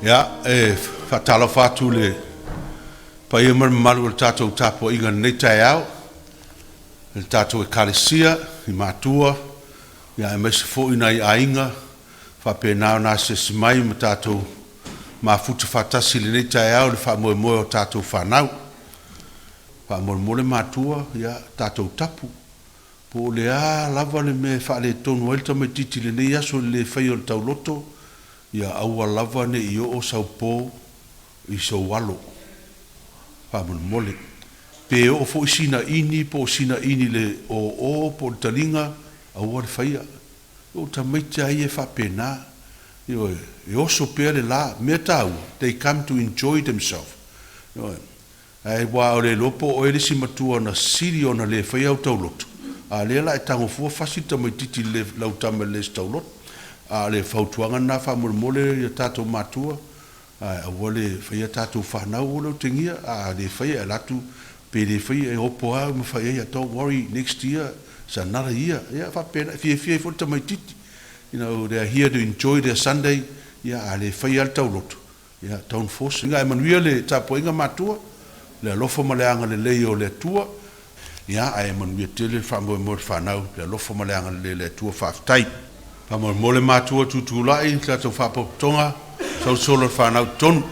Ia, e faatalofa atu i le paia ma le mamalu o le tatou tapuaiga i lenei taeao, i le tatou Ekalesia i matua, aemaise foi nai aiga faapena ona asiasi mai ma tatou mafuta faatasi i lenei taeao i le faamoemoe o tatou fanau. Faamolemole matua, ia tatou tapu, po o le a lava le mea e faaletonu ai le tamaitiiti i lenei aso i le le faia o le tauloto, ia aua lava ne i oo sau po i sou alo, faamolemole. Pe oo foi sina ini po o sina ini i le oo po o le taliga, aua le faia. O tamaiti lava ia e faapena, ioe, e oso pea le la. O le mea taua, they come to enjoy themselves. Ioe. Ae aua o le iloa po o oe le isi matua na sili ona le faia au tauloto, a o lea o le a e tago fua fasi le tamaitiiti i lau tama i le le tauloto. A o le fautuaga lena faamolemole ia tatou matua, aua le faia tatou fanau, aua le otegia, a le faia e alu atu, pe le faia e opo lava ma fai ai, don't worry, next year is another year. Ia faapena, e fiafia ai foi le tamaitiiti. They are here to enjoy their Sunday, ia a le faia lava le tauloto, ia don't force. Ae manuia le tapuaiga matua, le alofa ma le agalelei o le Atua. Ia, ae manuia tele le faamoemoe o le fanau, le alofa ma le agalelei o le Atua, faafetai. Faamolemole matua tutulai le tatou faapotopotoga, sausolo le fanau i totonu.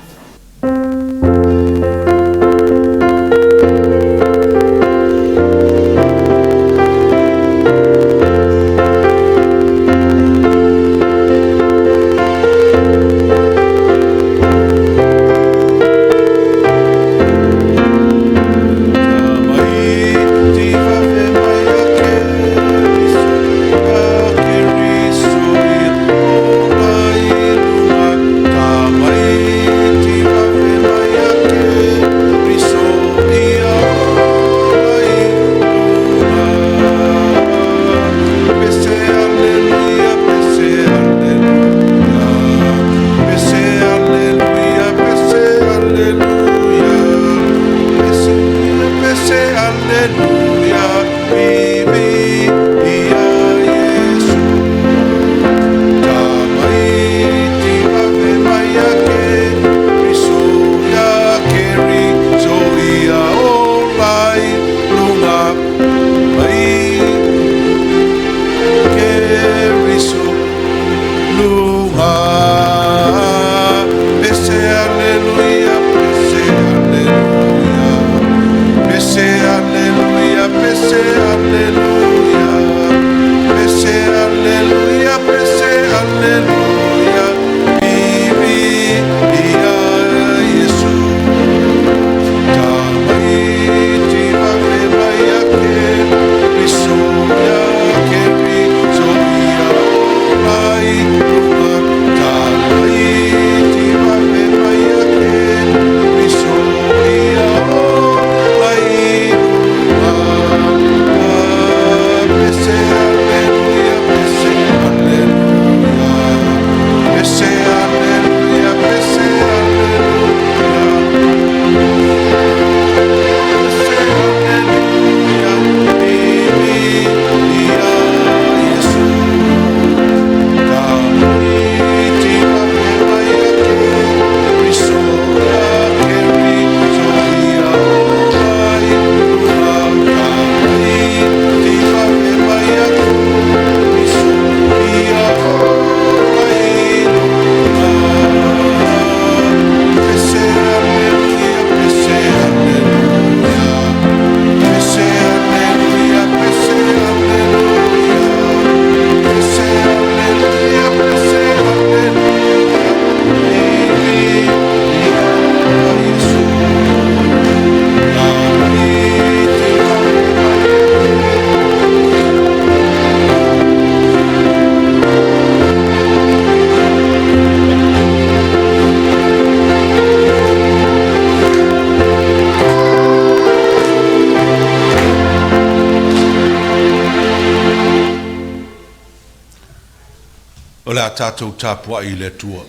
O le a tatou tapuai i le Atua.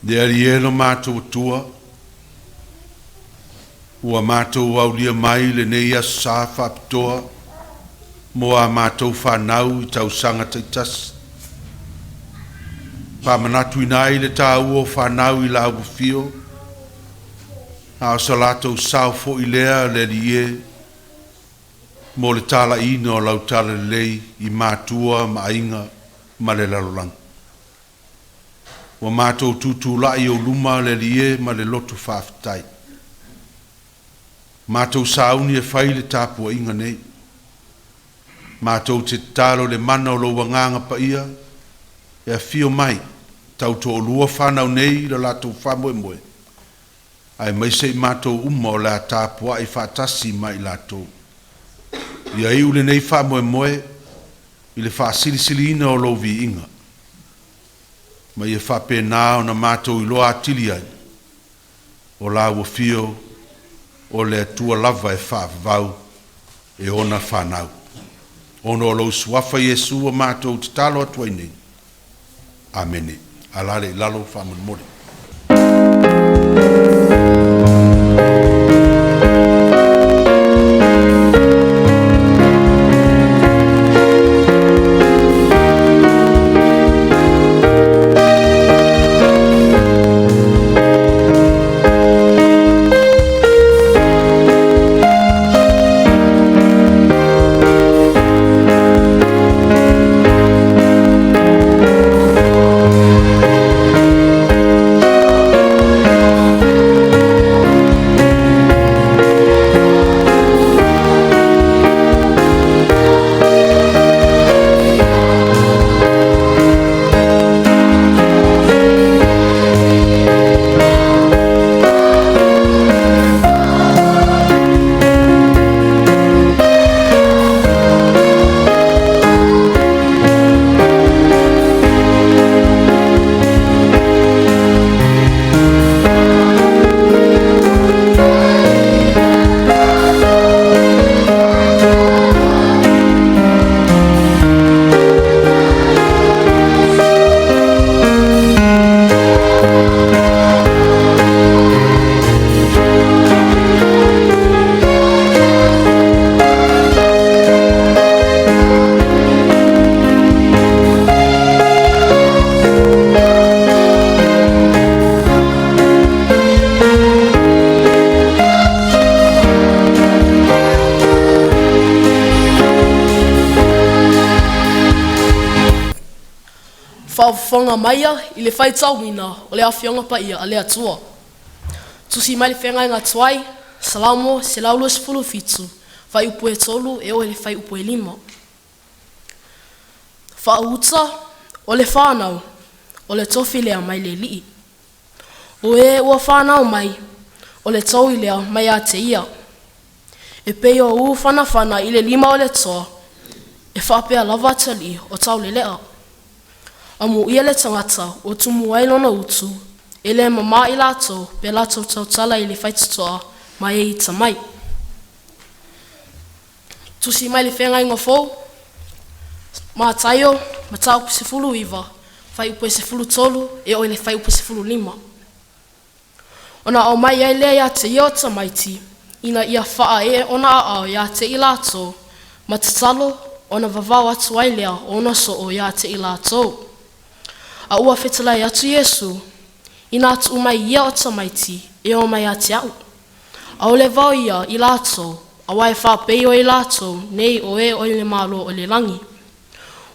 Le Alii e lo matou Atua, ua matou aulia mai lenei aso sa faapitoa mo a matou fanau i tausaga taitasi, faamanatuina ai le taua o fanau i Lau Afio, a o so latou sao foi lea le Alii e mo le talaiina o lau Talalelei i matua ma aiga ma le lalolagi. Ua matou tutulai i ou luma le Alii e ma le loto faafetai, matou sauni e fai le tapuaiga nei. Matou te tatalo i le mana o lou Agaga Paia e afio mai, tautoalua fanau nei i lo latou faamoemoe, aemaise i matou uma o le a tapuai faatasi ma i latou. Ia iu lenei faamoemoe i le faasilisiliina o lou viiga, ma ia faapena ona matou iloa atili ai, o lau afio o le Atua lava e faavavau e ona fanau. Ona o lou Suafa Iesu ua matou tatalo atu ai nei. Amene. Alaala i lalo faamolemole. Faafofoga maia i le faitauina o le Afioga Paia a le Atua. Tusi mai le Feagaiga Tuai, Salamo 127, fuaiupu e 3 e oo i le fuaiupu e 5. Faauta o le whānau, o le tofi lea mai le alii. O e ua whānau mai, o le toi lea mai a te ia. E pei o u whanawhana i le lima o le toa, e whaapea lava tali o taulelea. Amu ia le tagata ua tumu ai lona utu, e le mamā i latou pe latou tautala i le faitotoa ma e ita mai. Tusi mai le Feagaiga Fou, Mataio, Mataupu 19, fuaiupu e 13 e oo i le fuaiupu 15. Ona aumai ai lea ia te ia o tamaiti, ina ia faaee ona aao ia te i latou, ma tatalo ona vavao atu ai lea o ona soo ia te i latou. A ua fetalai atu Iesu, inā tuu mai ia o tamaiti e o mai ia te a'u. ʻAʻole vao ia i latou, auā e faapei o i latou nei o e o i le Malo o le lagi.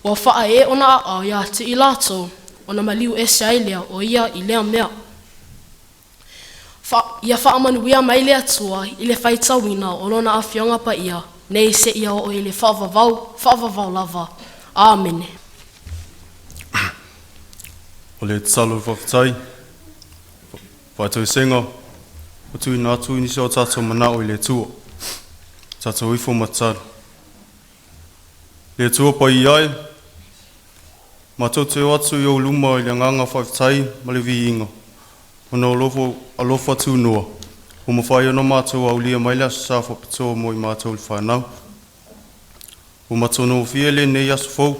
Ua faaee ona aao ia te i latou, ona maliu ese ai lea o ia i lea mea. Ia faamanuia mai le Atua i le faitauina o lona Afioga Paia nei seia oo i le faavavau, faavavau lava. Amene. O le tatalo faafetai faatoesega ua tuuina atu i nisi o tatou manao i le Atua, tatou ifo ma tatalo. Le Atua paia e, matou te o atu i ou luma i le agaga faafetai ma le viiga, ona o lou alofa tunoa, ua mafai ona matou aulia mai le aso sa faapitoa mo i matou le fanau. Ua matagofie lenei aso fou,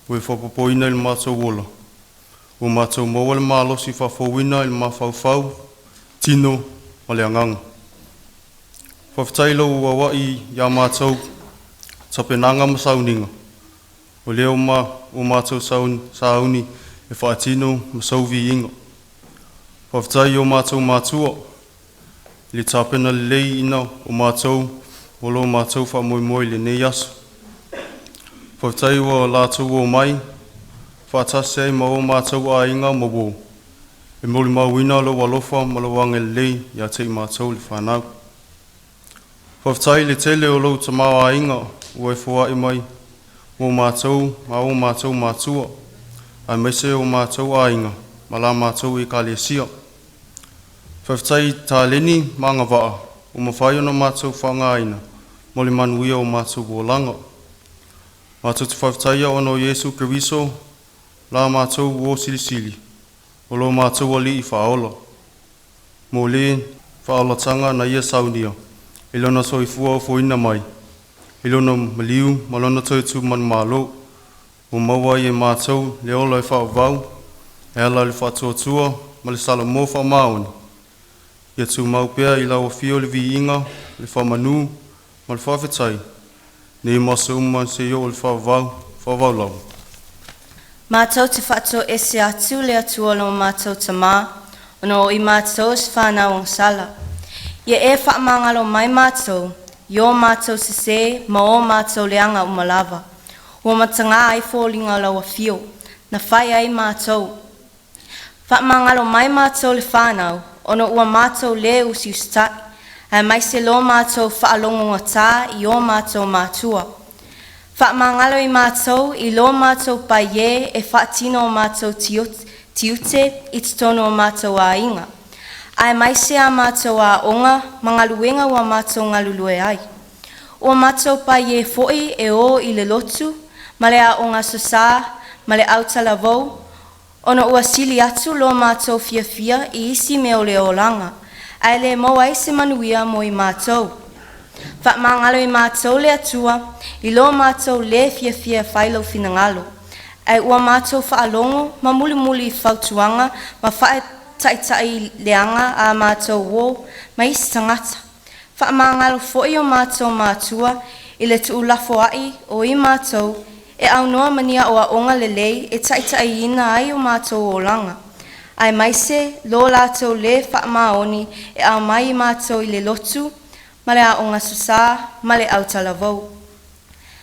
ua e faaopoopoina i le matou ola. Ua matou maua le malosi faafouina i le mafaufau, tino ma le agaga. Faafetai i lou auai ia matou tapenaga ma sauniga, o lea ua matou sauni e faatino ma sou viiga. Faafetai i o matou matua i le tapena leleiina o matou mo lo matou faamoemoe i lenei aso. Faafetai ua latou omai faatasi ai ma o matou aiga ma uo e molimauina lou alofa ma lou agalelei ia te i matou le fanau. Faafetai i le tele o lou tamaoaiga ua e foai mai mo matou ma o matou matua, aemaise o matou aiga ma la matou ekalesia. Faafetai i taleni ma agavaa ua mafai ona matou faaaogaina mo le manuia o matou olaga. Matou te faafetaia ona o Iesu Keriso la matou uo silisili, o lo matou Alii Faaola, mo le faaolataga na ia saunia i lona soifua ofoina mai i lona maliu ma lona toe manumalo, ua maua ai e matou le ola e faavavau e ala i le faatuatua ma le salamo faamaoni. Ia tumau pea i lau afio le viiga, le faamanu ma le faafetai, nei ma aso uma seia oo i le faavavau, faavavau lava. Matou te faatoese atu le Atua lo matou Tamā, ona o i matou o se fanau agasala. Ia e faamagalo mai matou i o matou sesē ma o matou leaga uma lava. Ua matagā ai foliga o lau afio, na fai ai matou. Faamagalo mai matou le fanau, ona ua matou lē usiusitai, aemaise lo matou faalogogata i o matou matua. Faamagalo i matou i lo matou paiē e faatino o matou tiute i totonu o matou aiga, aemaise a matou aoga ma galuega ua matou galulue ai. Ua matou paiē foi e o i le lotu ma le Aoga Aso Sa ma le autalavou, ona ua sili atu lo matou fiafia i isi mea o le olaga, ae le maua ai se manuia mo i matou. Faamagalo i matou le Atua i lo matou le fiafia e fai Lou finagalo, ae ua matou faalogo ma mulimuli i fautuaga ma faataitai leaga a matou uo ma isi tagata. Faamagalo foi o matou matua i le tuulafoai o i matou e aunoa ma ni aoaoga lelei e taitaiina ai o matou olaga, aemaise lo latou le faamaoni e aumai i matou i le lotu ma le Aoga Aso Sa ma le autalavou.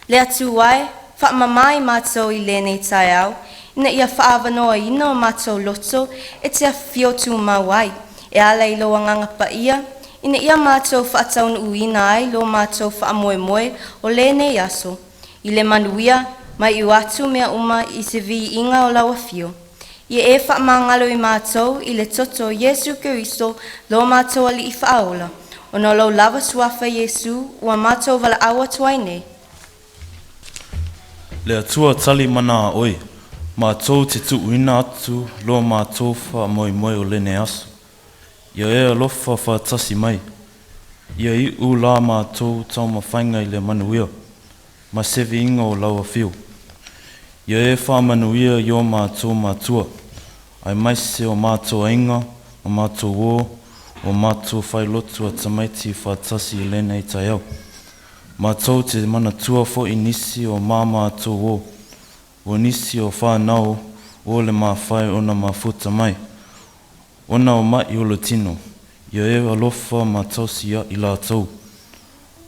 Le Atua e, faamama i matou i lenei taeao ina ia faaavanoaina o matou loto e te afifio tumau ai e ala i lou Agaga Paia ina ia matou faataunuuina ai lo matou faamoemoe o lenei aso i le manuia ma iu atu mea uma i se viiga o lau afio. Ia e faamagalo i matou i le toto o Iesu Keriso lo matou Alii Faaola, ona o lou lava suafa Iesu ua matou valaau atu ai nei. Le Atua tali mana a oe, matou te tuuina atu lo matou faamoemoe o lenei aso. Ia e alofa faatasi mai. Ia iu la matou taumafaiga i le manuia, ma se viiga o lau afio. Ia e faamanuia i o matou matua, aemaise o matou aiga ma matou uo, ua matou failotu a tamaiti faatasi i lenei taeao. Matou te manatua foi nisi o ma matou uo, o nisi o whānau o le mawhai ona mafuta mai. Ona o mai o le tino, ia e alofa ma tausi ia i lātou.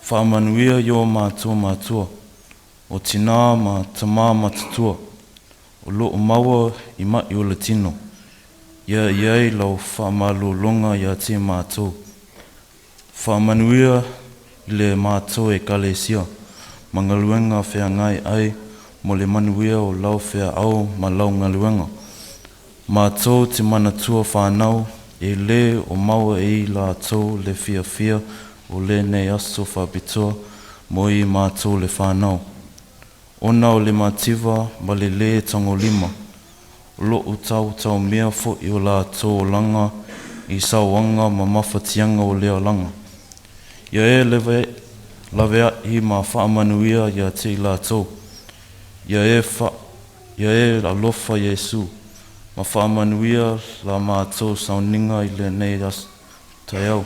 Faamanuia i o matou matua, o tinā ma tamā matutua, o loo maua i mai o le tino. Ia iai lau faamalologa ia te matou. Faamanuia i le matou ekalesia, ma galuega feagai ai mo le manuia o lau feaau ma lau galuega. Matou te manatua whānau e le o maua e i lātou le fiafia o lenei aso faapitoa mo i matou le whānau. Ona o le mativa ma le lē tagolima, o loo tautaumea foi o latou olaga i sauaga ma mafatiaga o le olaga. Ia e leve laveai ma faamanuia ia te i latou. Ia e alofa Iesu. Ma faamanuia la matou sauniga i lenei aso taeao.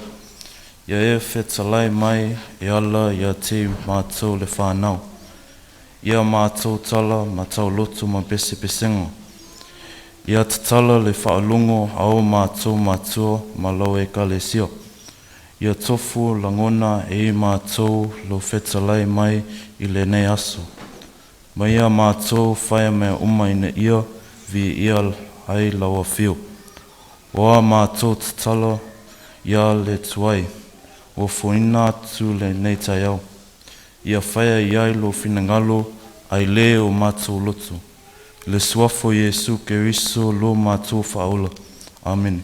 Ia e fetalai mai e ala ia te matou le whanau. Ia matou tala ma tauloto ma pesepesega. Ia tatala le faalogo a o matou matua ma lau ekalesia. Ia tofu lagona e i matou lou fetalai mai i lenei aso. Ma ia matou faia mea uma ina ia viia ai lau afio. O a matou tatalo ia le tuai, ua foina atu lenei taeao. Ia faia i ai lou finagalo ae le o matou loto. Le suafa o Iesu Keriso lo matou faaola. Amene.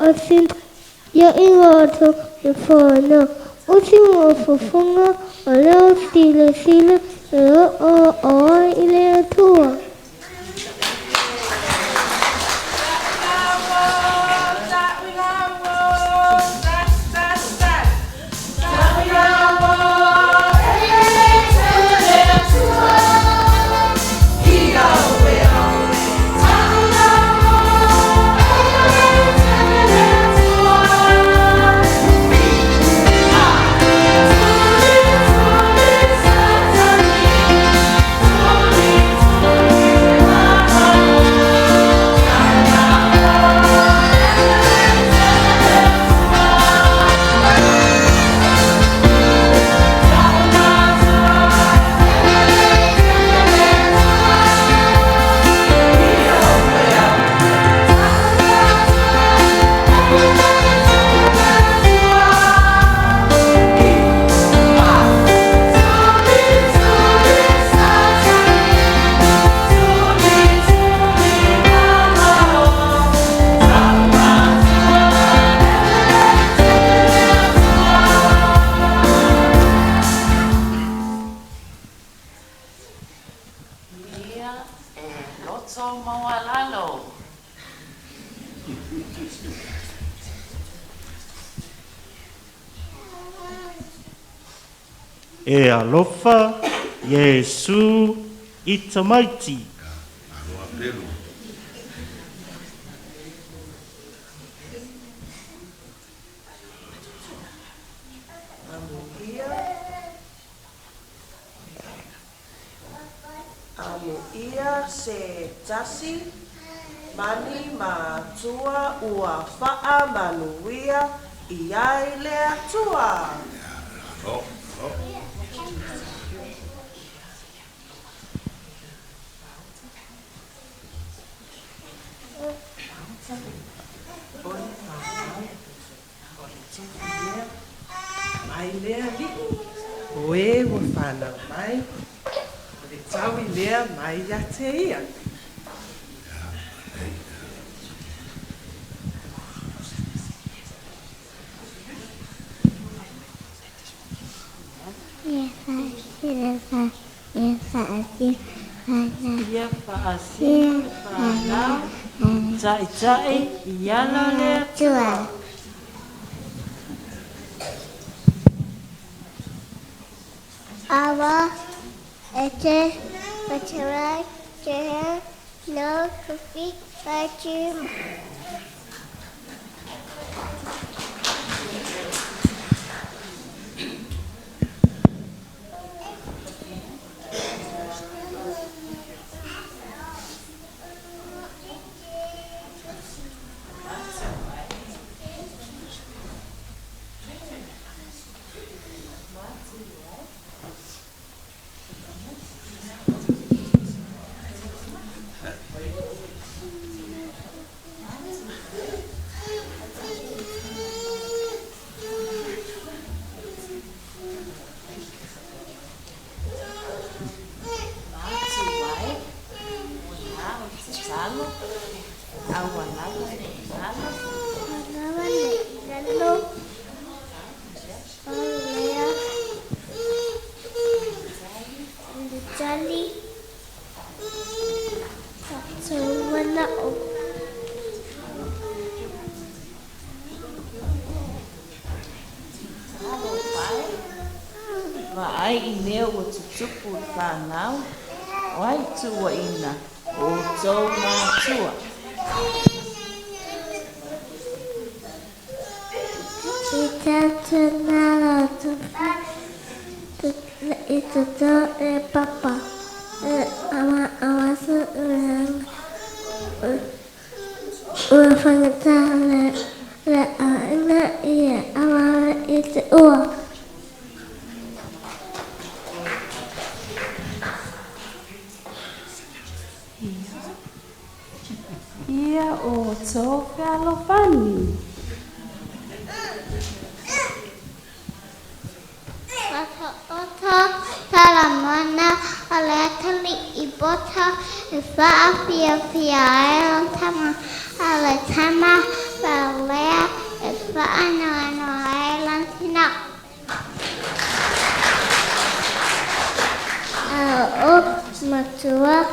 asin ia i ngātou e whānau. O te ngā whawhanga a leo sile sile e o o ai i le atua. Ia e loto maualalo. E alofa Iesu i tamaiti. Amuia se tasi, mani matua ua whaa manuia i ai le atua. O le whanau, o le tupu lea, mai lea li'i, o e ua whanau mai, o le taui lea mai ia te ia. Ia whaasi whanau, tai tai i ala le atua. Awa, ete, patera, jehe, no, kufi, baju. Vaai i mea ua tutupu i whanau, o ai tua ina, o tō mātua. I tātu nalo i te tō e papa. Ama awasu ua whangata le aina i ama i te ua. Ia o tō whealofani. Ota talamana o le atali i bota e whaafia fia ai o tama a le tama wa lea Atua,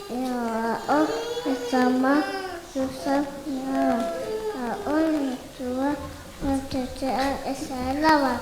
e o A'o le Tama, Joseph Nala. A'o le Atua, ma te tea e sa lava.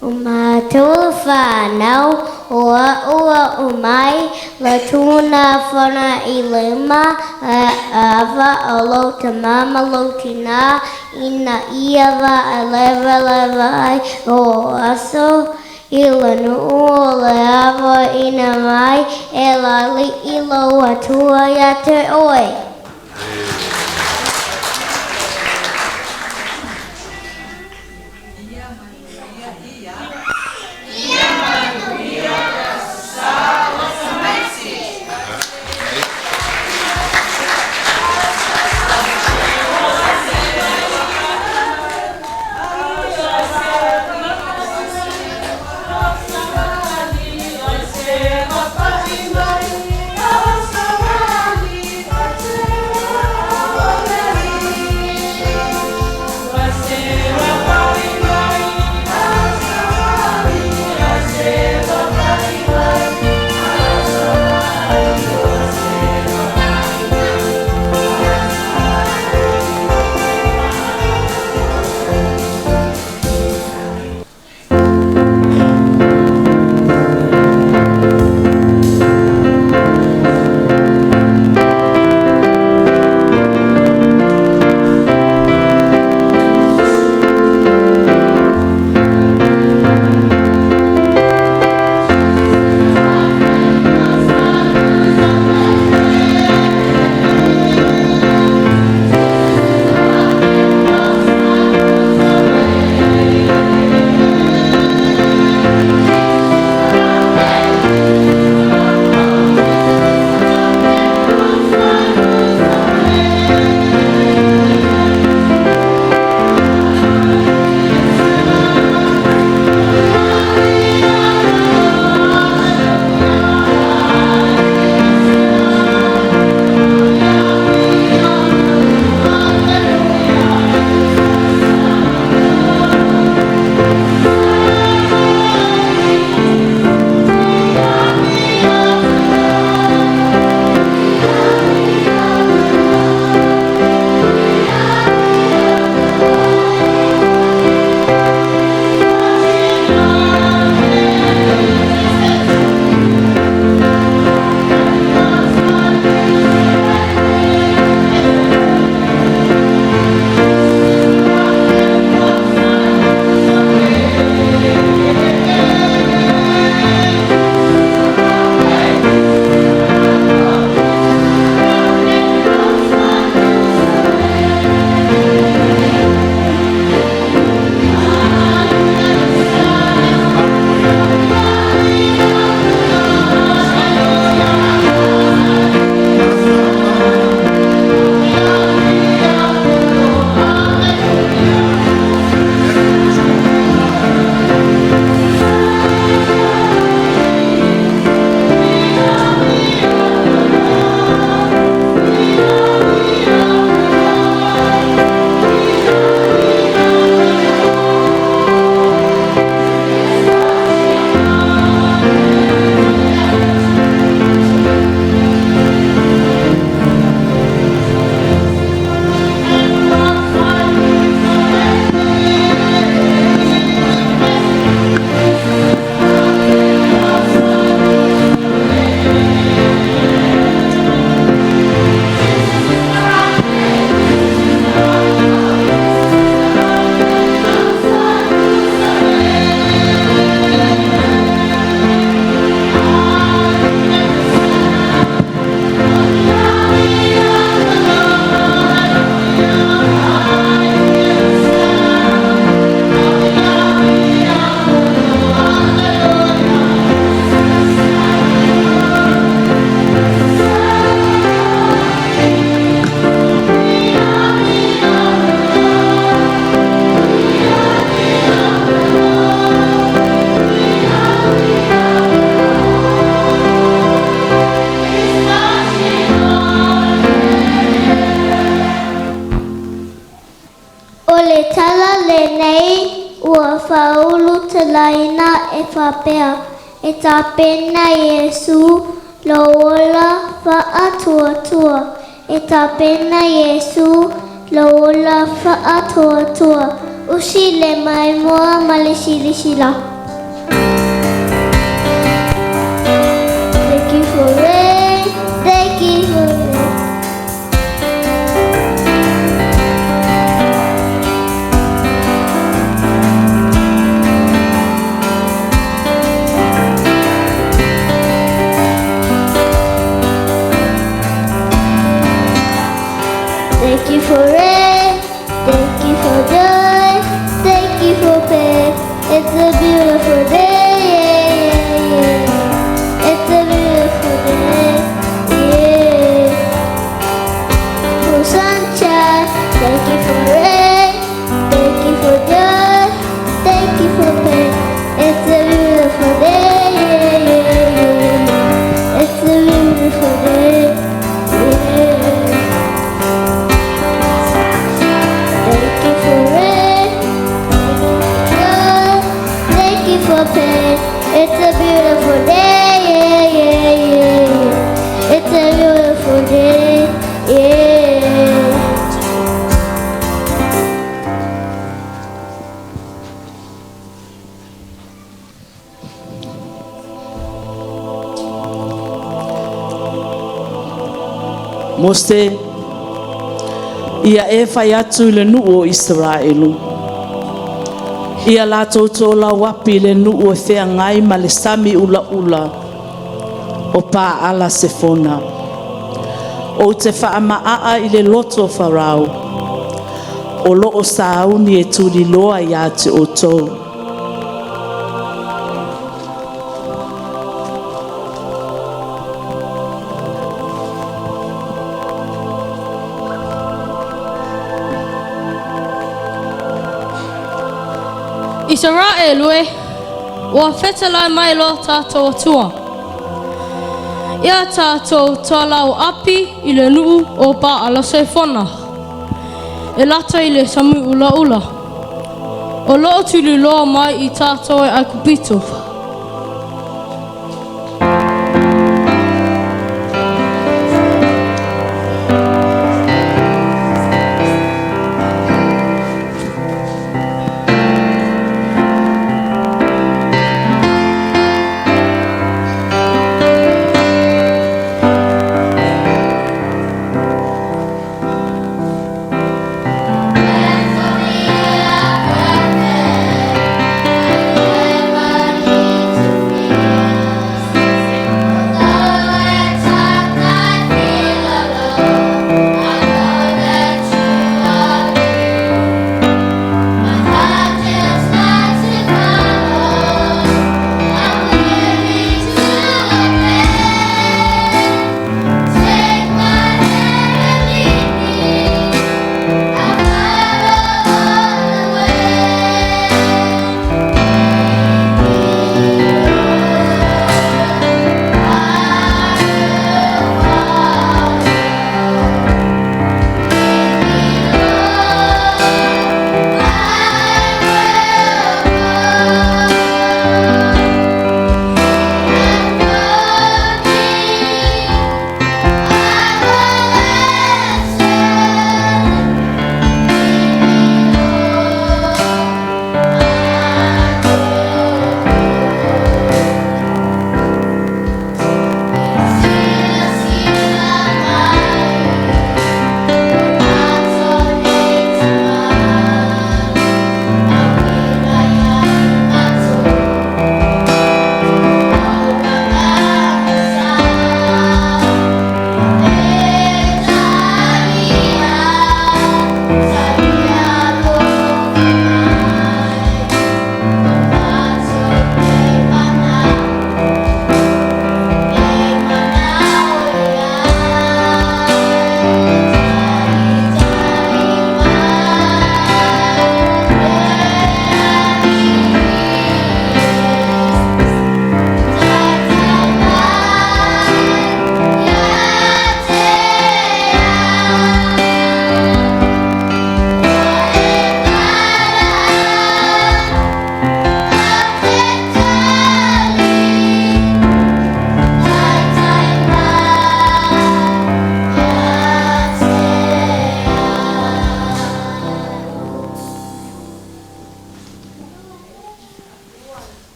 O mātou whānau, o a'u a'u mai, le tuna fana i lima, a ava o lo te mama lo tina, ina ia va a leva leva ai o aso, i le nuu o le ava ina mai, e la li i lo atua ia te oe. Penei ua faaulutalaina e faapea, E tapena Iesu lou ola faatuatua. E tapena Iesu lou ola faatuatua. Usi le maimoa ma le silasila. Thank you for rain, thank you for rain. Thank you for rain, thank you for joy, thank you for pain. It's a beautiful day, yeah, yeah, yeah. It's a beautiful day, yeah. For sunshine, thank you for rain, thank you for joy, thank you for pain. It's a beautiful day, yeah, yeah, yeah. It's a beautiful day, yeah. Thank you for rain, joy, thank you for pain. It's a beautiful day, yeah, yeah, yeah. It's a beautiful day, yeah. Mose, ia e fai atu i le nuu o Isaraelu. Ia latou tolauapi i le nuu e feagai ma le sami ulaula o Paala Sefona. Ou te faamaaa i le loto o Farao, o loo sauni e tuliloa ia te outou. Isaraelu e, ua fetalai mai lo tatou Atua. Ia tatou tolauapi i le nuu o Paala Sefona. E lata i le sami ulaula. O loo tuliloa mai i tatou e Aikupito.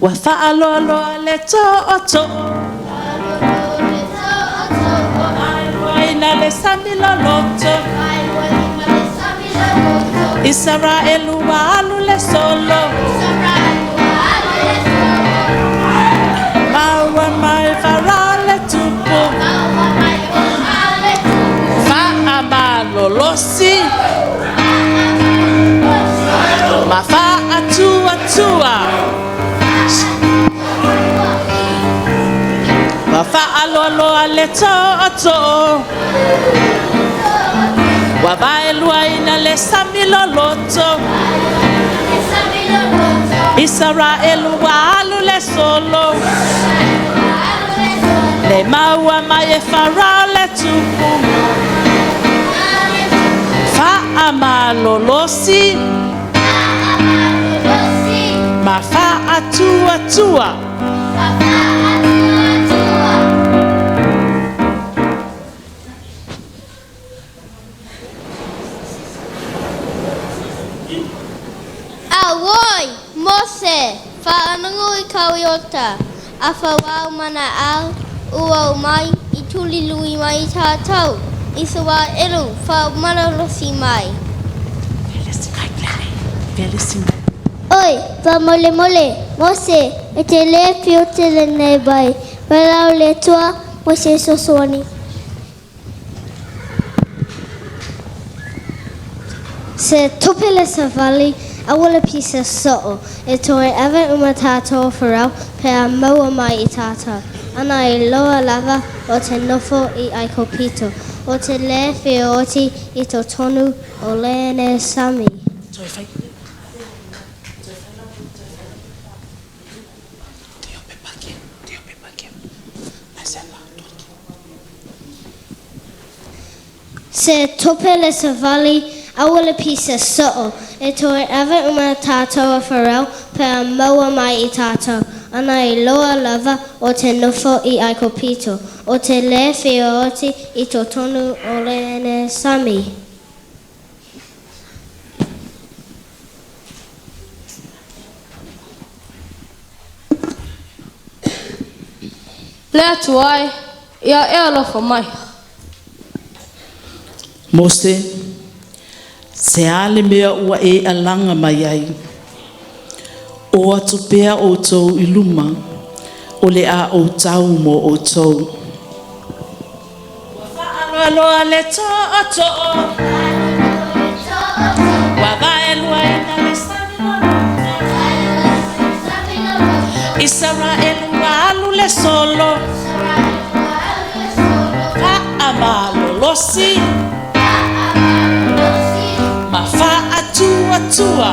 Ua faaloaloa le tootoo. Vaeluaina le sami loloto. Isaraelu ua alu le solo. Maua mai Farao le tupu. Faamalolosi. Ma faatuatua. Ua faaloaloa le tootoo. Ua vaeluaina le sami loloto. Isaraelu ua alu le solo. Le maua mai e Farao le tupu. Faamalolosi. Ma faatuatua. Auoi, Mose, whaanungu i kauiota, a whawau mana au, ua o mai, i tuli lui mai i tātou, i sa elu, wha mai. Oi, wha mole mole, Mose, e te le pio te le nei bai, walau le tua, Mose sosoani. Se tupe le savali, aua le pisa soo, e toe ave uma tātou wharau, pe a maua mai i tātou. Ana e loa lava o te nofo i Aikopito, o te le whioti i tō tonu o lene sami. Se tope le savali, aua le pisa soo, e toe ave uma tātou a wharau, pe a maua mai i tātou. Ana e loa lava o te nofo i Aikopito, o te le whioti i tō tonu o lene sami. Le atu ai, ia e alofa mai. Mose, se a le mea ua e alaga mai ai. O atu pea outou i luma, o le a outau mo outou. Ua faaloaloa le tootoo. Ua vaeluaina le sami loloto. Isaraelu ua alu le solo. Faamalolosi. Ma faatuatua.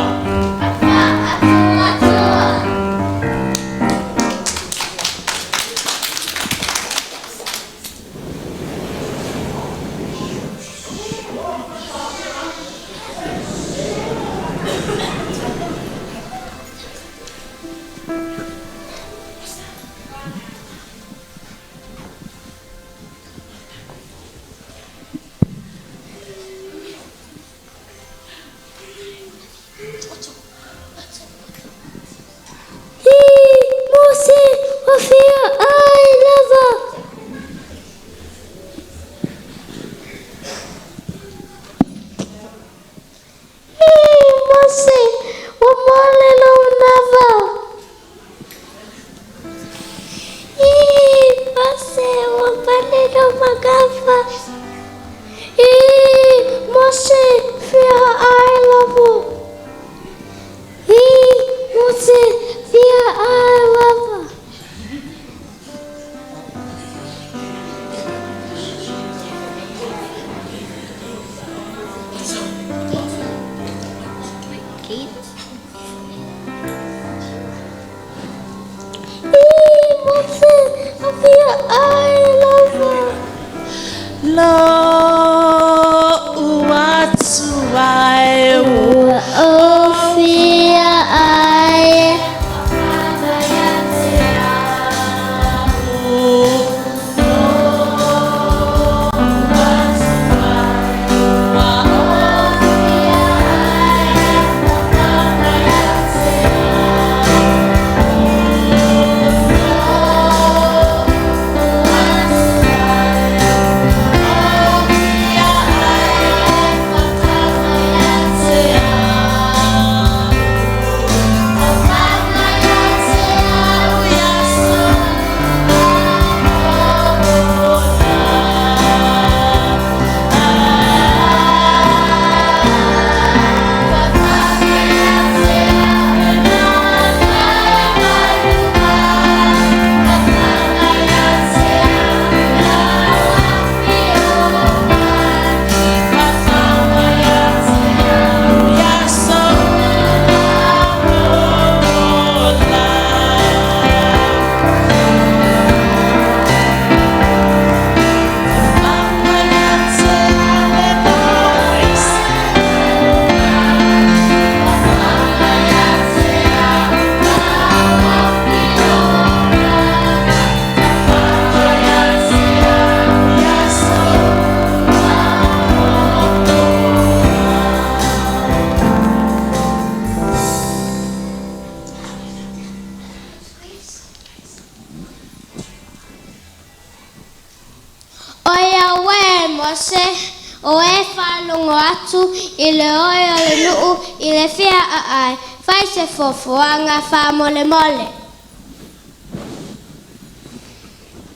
faalogo atu i le oe o le nuu i le feaaaai. Fai se fuafuaga faamolemole.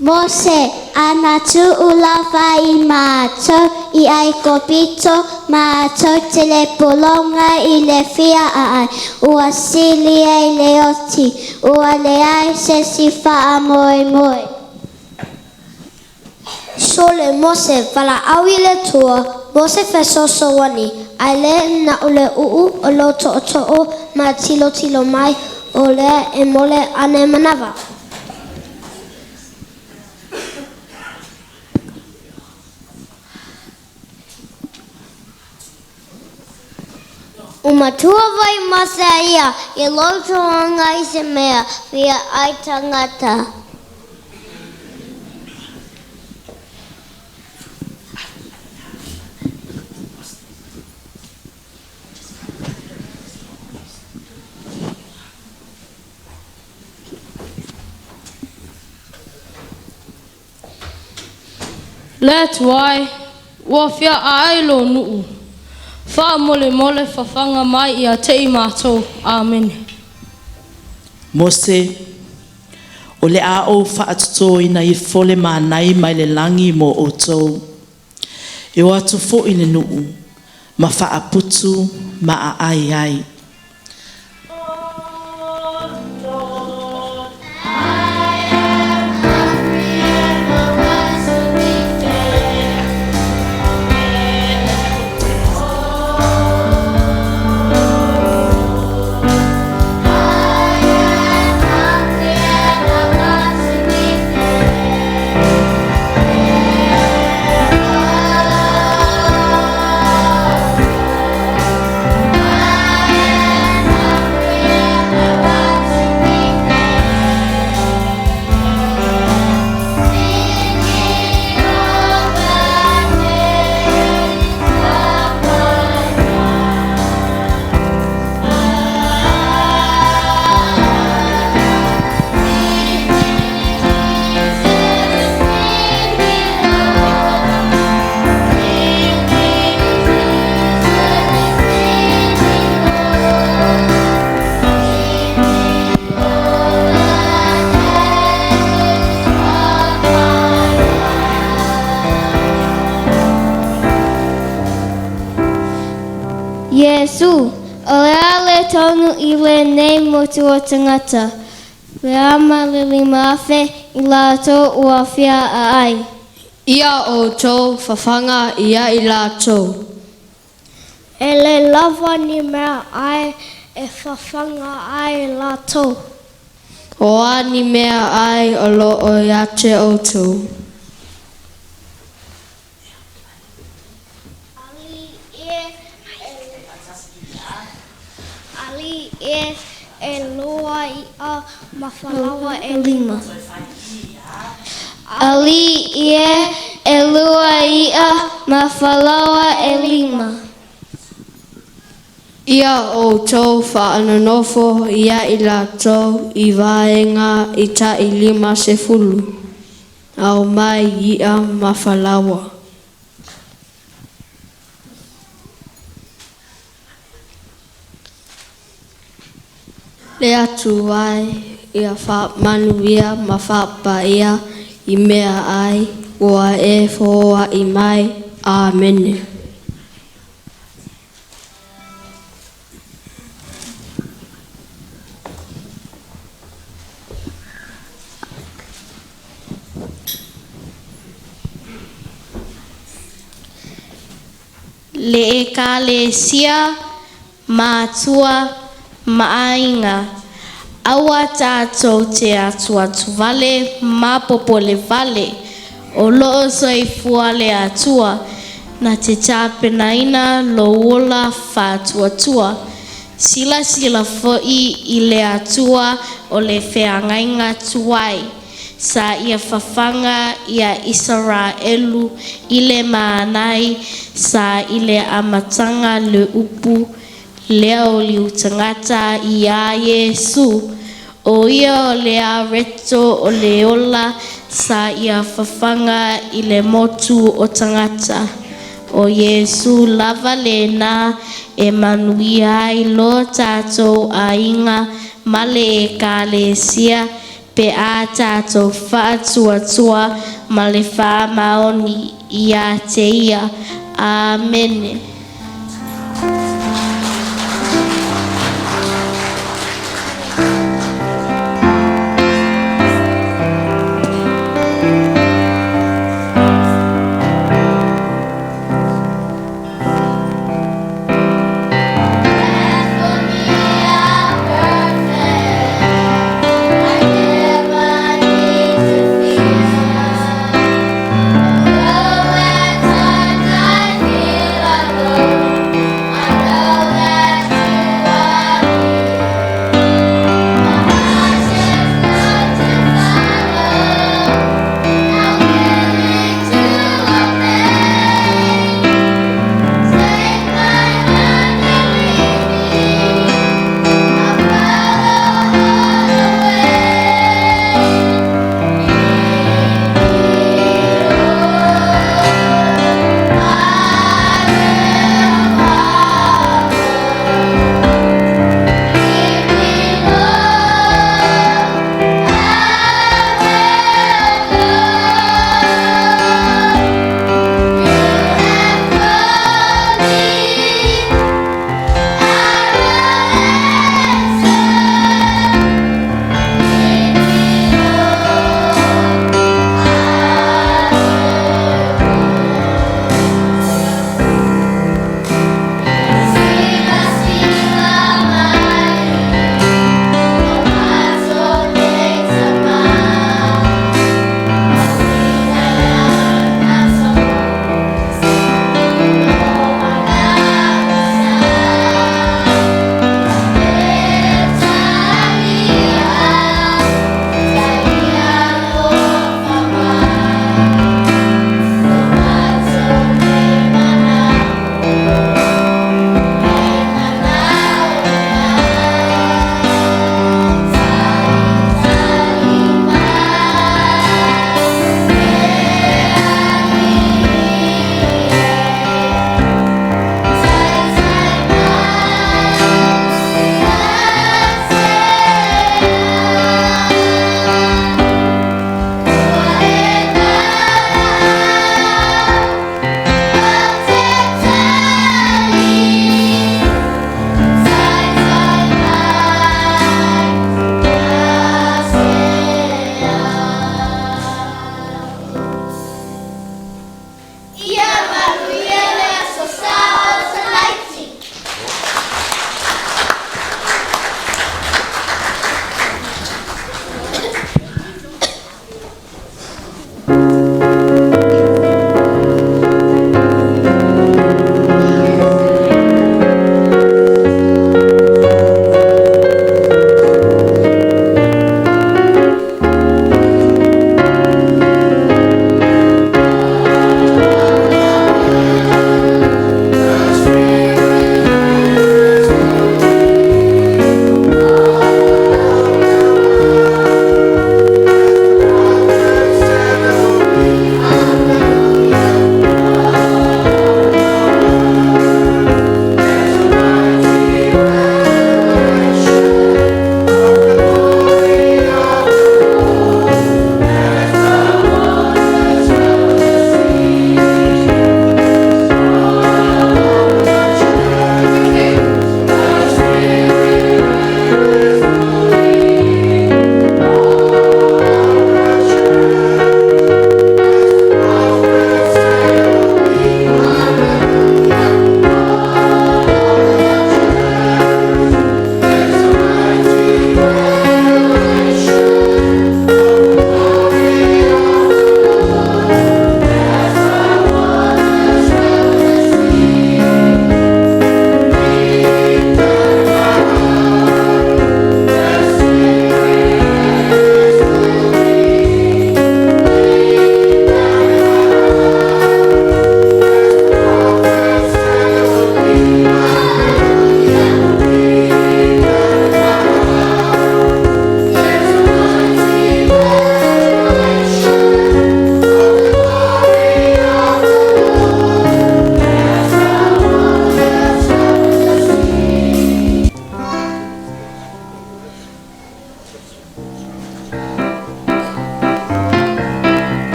Mose, a na tuu lava i matou i Aikupito, matou te le pologa i le feaai, ua sili ai le oti, ua leai se isi faamoemoe. Sole Mose, valaau i le Atua mo se fesoasoani, ae le na o le uu o lou tootoo ma tilotilo mai o lea e mole ane manava. Ua matua foi Mose ia i lou tulaga i se mea fia ai tagata. Le Atua e, ua feaai lou nuu. Faamolemole fafaga mai ia te i matou. Amene. Mose, o le a ou faatotoina ifo le manai mai le lagi mo outou. E o atu foi le nuu, ma faaputu ma aai ai. Iesu, o le a le tonu i lenei motu o tagata, le a ma le 5,000 i latou ua feaai? Ia outou fafaga ia i latou. E le lava ni mea ai e fafaga ai latou. O a ni mea ai o lo o ia te outou? Alii e, elua i'a ma falaoa e lima. Alii e, elua i'a ma falaoa e lima. Ia outou faanonofo ia i latou i vaega i tai 50, aumai i'a ma falaoa. Le Atua e, ia faamanuia ma faapaia i mea ai ua e foai mai. Amene. Le ekalesia, matua ma aiga, aua tatou te atuatuvale ma popolevale, o loo soifua le Atua na te tapenaina lou ola faatuatua. Silasila foi i le Atua o le feagaiga tuai, sa ia fafaga ia Isaraelu i le manai sa i le amataga le upu lea o liutagata iā Iesu, o ia o le areto o le ola sa ia fafaga i le motu o tagata. O Iesu lava lena e manuia ai lo tatou aiga ma le Ekalesia pe a tatou faatuatua ma le faamaoni ia te ia. Amene.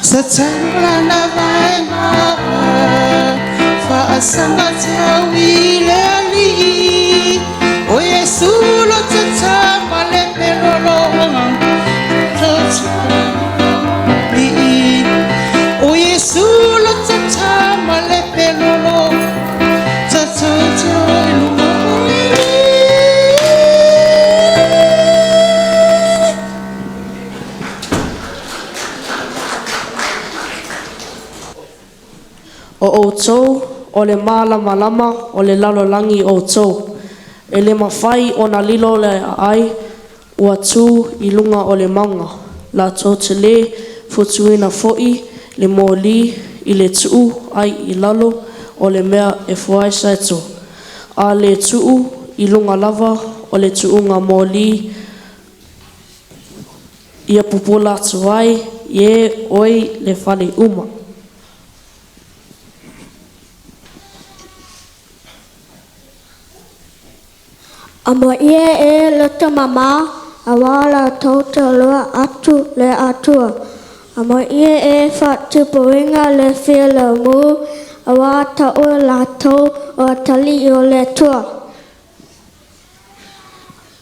Satana vaenga Whaasanga tau i le ali O Yesu lo tata ma le perolo O Yesu lo tata ma le perolo Tata tau i lunga o le O outou o le malamalama o le lalolagi outou. E le mafai ona lilo le aai ua tu i luga o le mauga. Latou te le futuina foi le moli i le tuu ai i lalo o le mea e fuaesaeto, a le tuu i luga lava o le tuuga moli ia pupula atu ai e oi le fale uma. Amoia e loto mama, aua latou te iloa atu le Atua. Amoia e faatupuina le filemu, auā ta'u latou o atalii o le Atua.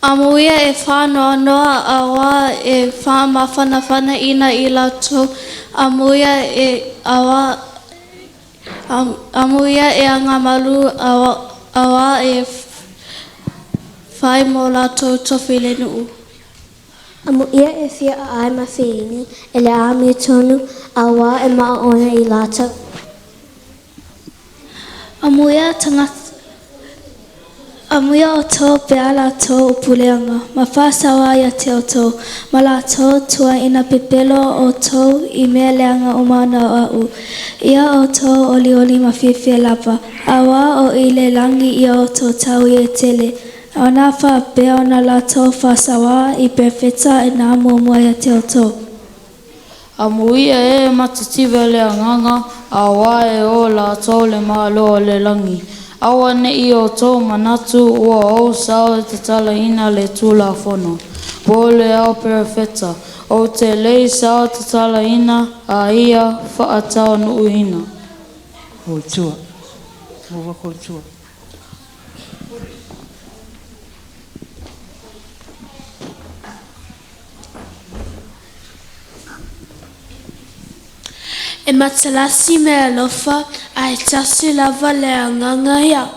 Amuia e whānoanoa auā e whaamafanafana ina i latou. Amuia e auā amuia e agamalu auā e fai mo latou tofi le nuu. Amuia e fia aai ma feini e le amiotonu, auā e maoona i latou. Amuia tagata Amuia outou pe a latou upu leaga, ma faasaoa ia te outou, ma latou tuuaina pepelo outou i mea leaga uma ona o a'u. Ia outou olioli ma fiafia lava, auā o i le lagi ia outou taui e tele, ona faapea ona latou faasaoa i perofeta na muamua ia te outou. Amuia e matitiva i le agaga, auā e o latou le Malo o le lagi. Aua neʻi outou manatu ua ou sau e tatalaina le Tulafono, po o le au perofeta. Ou te le i sau e tatalaina, a ia faataunuuina. Koitua. Maua koitua. E matalasi meaalofa, ae tasi lava le Agaga ia.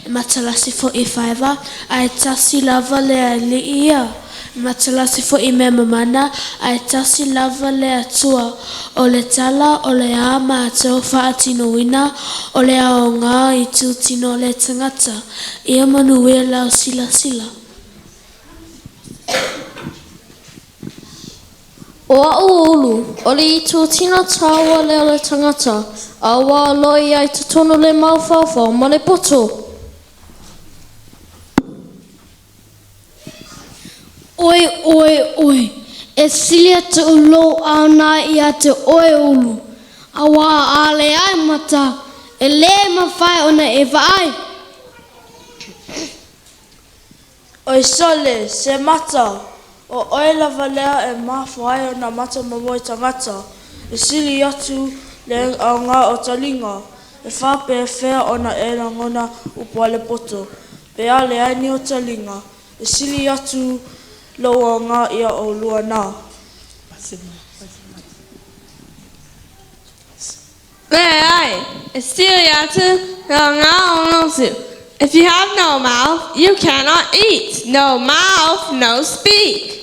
E matalasi foi faeva, ae tasi lava le Alii ia. E matalasi foi mea mamana, ae tasi lava le Atua. O le tala o le a matou faatinoina, o le aoga i itutino o le tagata. Ia manuia lau silasila. O a'u ulu, o le itutino tāua lea o le tagata, auā o lo o i ai i totonu le mafaufau ma le poto. Oi, oi, oi, e sili atu lou aoga ia te oe Ulu, auā a leai mata, e lē mafai ona e vaai. Oi sole, se mata! O oe lava lea e mafua ai ona mata momoe tagata. E sili atu le aoga o taliga. E faapefea ona e lagona upu a le poto, pe a leai ni ou taliga? E sili atu lou aoga ia oulua na. Leai, e sili atu le aoga o loto. If you have no mouth, you cannot eat. No mouth, no speak.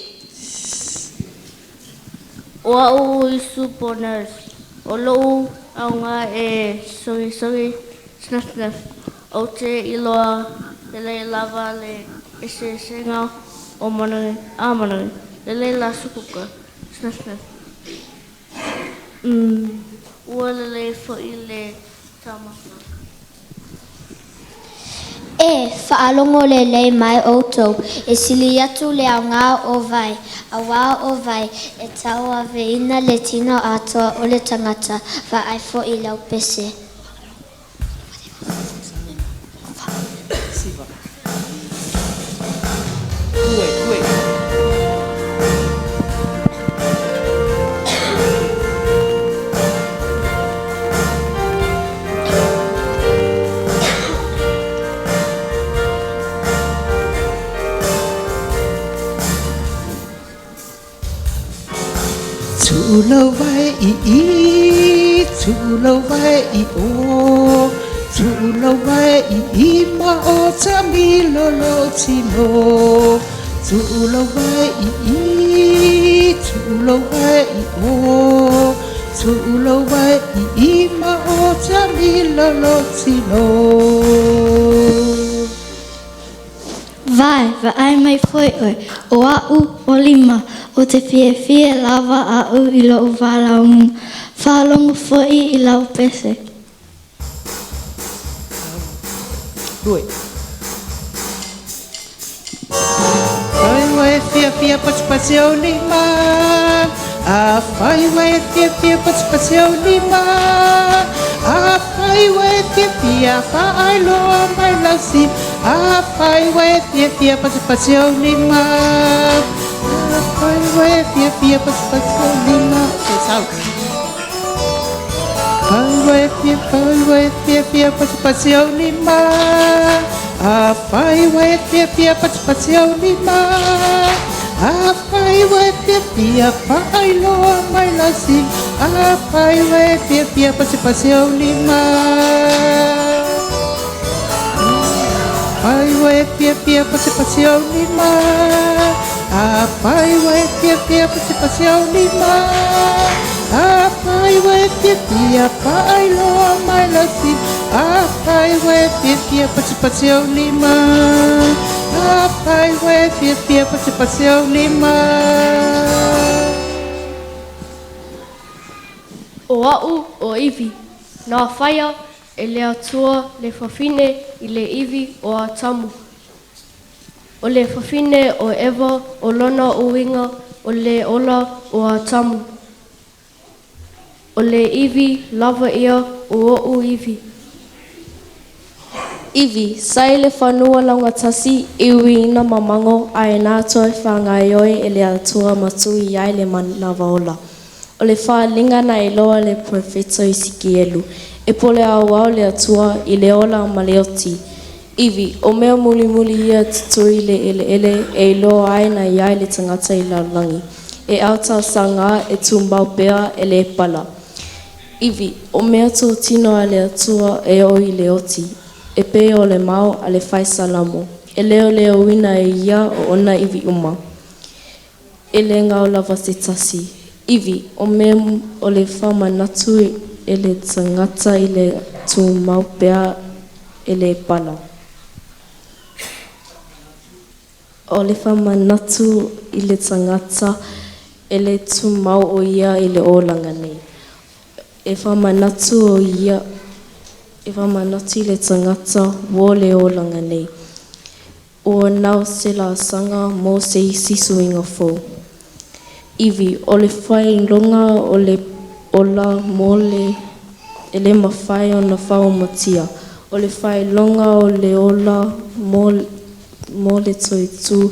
O a'u o Isu Boners. O lo'u aoga e sogisogi sniff sniff. Ou te iloa lelei lava le eseesega o manogi a manogi. Lelei la sukuka. Sniff sniff. Umm ua lelei foi le taumafa. E faalogo lelei mai outou, e sili atu le aoga o vae, auā o vae e tauaveina le tino atoa o le tagata, vaai foi lau pese. Tu'ulau vae i i, tu'ulau vae i o, tu'ulau vae i i ma o tamilo lo tino. Tu'ulau vae i i, tu'ulau vae i o, tu'ulau vae i i ma o tamilo lo tino. Vae, vaai mai foi oe, o a'u o Lima, ou te fiafia lava a'u i lo'u valaauina. Faalogo foi i lau pese. Due. Fai ua e fiafia patipati au lima. Afai ua e fiafia patipati au lima. Afai ua e fiafia faailoa mai lau sima. Afai ua e fiafia patipati au lima. Afai ua e fiafia patipati au lima. Okay, sau. Fai ua e fia, fai ua e fiafia patipati au lima. Afai ua e fiafia patipati au lima. Afai ua e fiafia faailoa mai lau sima. Afai ua e fiafia patipati au lima. Afai ua e fiafia patipati au lima. Afai ua e fiafia patipati au lima. Afai ua e fiafia faailoa mai lau sima. Afai ua e fiafia patipati au lima. Afai ua e fiafia patipati au lima. O a'u o Ivi, na faia e le Atua le fafine i le ivi o Atamu. O le fafine o Eva o lona uiga o le ola o Atamu. O le ivi lava ia o o'u ivi. Ivi, sa i le fanua laugatasi e uiina mamago ae na toe faagaoioi e le Atua ma tui ai le manava ola. O le faaaliga na iloa e le perofeta Esikielu, e pole aoao le Atua i le ola ma le oti. Ivi, o mea mulimuli ia tutui i le eleele e iloa ai na i ai le tagata i lalolagi. E autasaga e tumau pea e le pala. Ivi, o mea totino a le Atua e oo i le oti, e pei o le mao a le fai salamo, e leoleoina e ia o ona ivi uma. E le gao lava se tasi. Ivi, o mea o le faamanatu e le tagata i le tumau pea e le pala. O le faamanatu i le tagata e le tumau o ia i le olaga nei. E faamanatu o ia e faamanatu i le tagata ua le olaga nei. Ua na o se laasaga mo se isi suiga fou. Ivi, o le faailoga o le ola mo le e le mafai ona faaomatia. O le faailoga o le ola mo, mo le toetū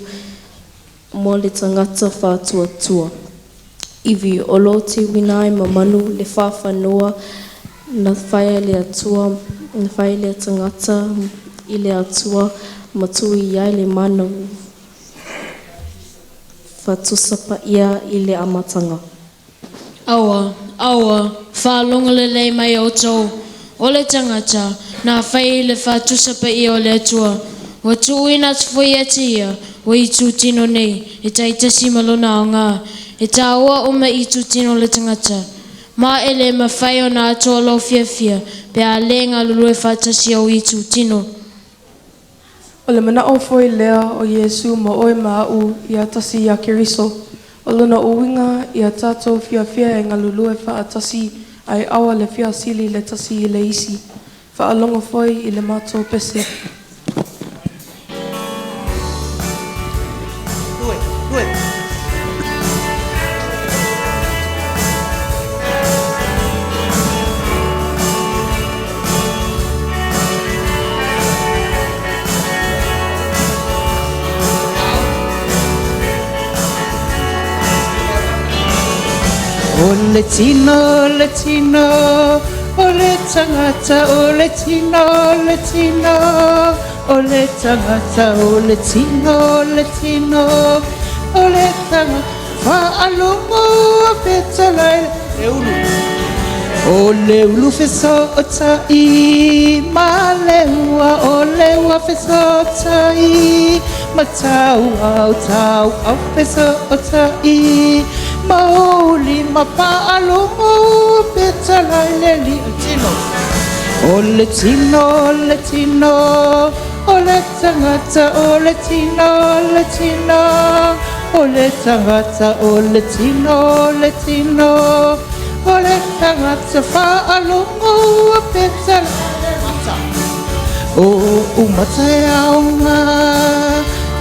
mo le tagata faatuatua. Ivi, o lo teuina ai ma manu le faafanua na faia le Atua, na faia le tagata i le Atua ma tui ai le mana faatusa paia i le amataga. Aua, aua, faalogo lelei mai outou, o le tagata, na fai i le faatusa paia o le Atua, ua tuuina atu foi ia te ia ua itutino nei e taitasi ma lona aoga, e taua uma itutino o le tagata. Ma e le mafai ona atoa lou fiafia pe a le galulue faatasi ou itutino. O le manaʻo foi lea o Iesu mo ʻoe ma aʻu ia tasi iā Keriso. O lona uiga ia tatou fiafia e galulue faatasi ae aua le feasili le tasi i le isi. Faalogo foi i le matou pese. Due, due. O le tino, le tino, o le tagata, o le tino, le tino, o le tagata, o le tino, le tino, o le tagata. Faalogo fetalai le ulu. O le ulu fesotai ma le ua, o le ua fesotai ma tau au tau au fesotai mauli ma faalogo fetalai le li tino. O le tino, o le tino, o le tagata, o le tino, o le tino, o le tagata, o le tino, o le tino, o le tagata faalogo fetalai. O umata e aoga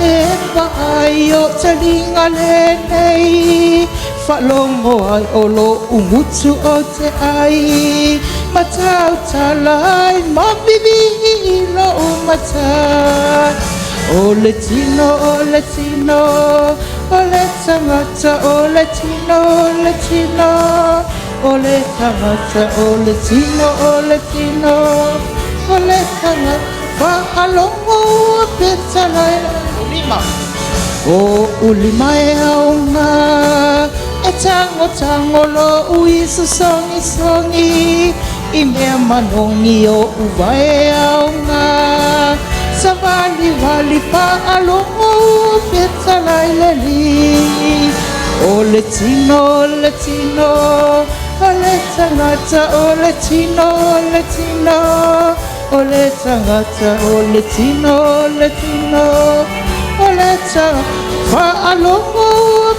e vaai o taliga lenei faalogo ai o lou gutu o te ai matautalai ma vivii lou matai. O le tino, o le tino, o le tagata, o le tino, o le tino, o le tagata, o le tino, o le tino, o le tagata faalogo fetalai lima. O ulima e aoga e tagotago lou iso sogisogi i mea manogi o uvae aoga savalivali faalogo fetalai leli. O le tino, o le tino, o le tagata, o le tino, o le tino, o le tagata, o le tino, o le tino, o le tagata faalogo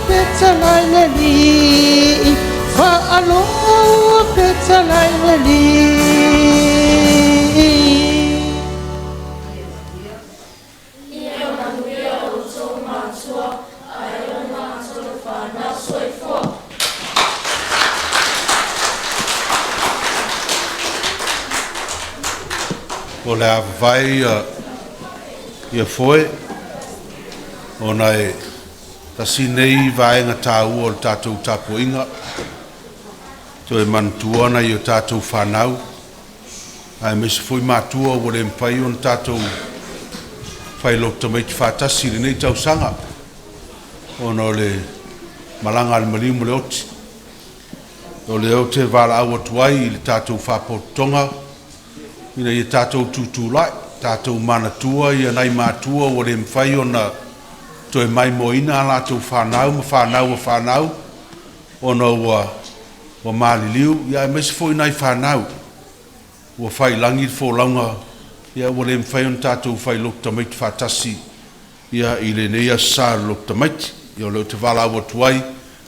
fetalai leli. Faalogo fetalai leli. Ia manuia outou matua ae o matou fanau. Soifua. O le avavai ia foe ona e tasi nei vaega taua o le tatou tapuaiga toe manatua na i o tatou fanau aemaise foi matua ua le mafai ona tatou failoto tamaiti faatasi i lenei tausaga ona o le malaga a le maliu ma le oti. O lea ou te valaau atu ai i le tatou faapotopotoga ina ia tatou tutulai tatou manatua ia nai matua ua le mafai ona toe maimoaina a latou fanau ma fanau a fanau ona ua maliliu ia aemaise foi nai fanau ua failagi le folauga ia ua le mafai ona tatou failoto tamaiti faatasi ia i lenei aso sa o le loto tamaiti. Ia o lea ou te valaau atu ai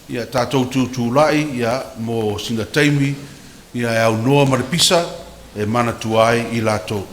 ia tatou tutulai ia mo sina taimi ia e aunoa ma le pisa e manatua ai i latou.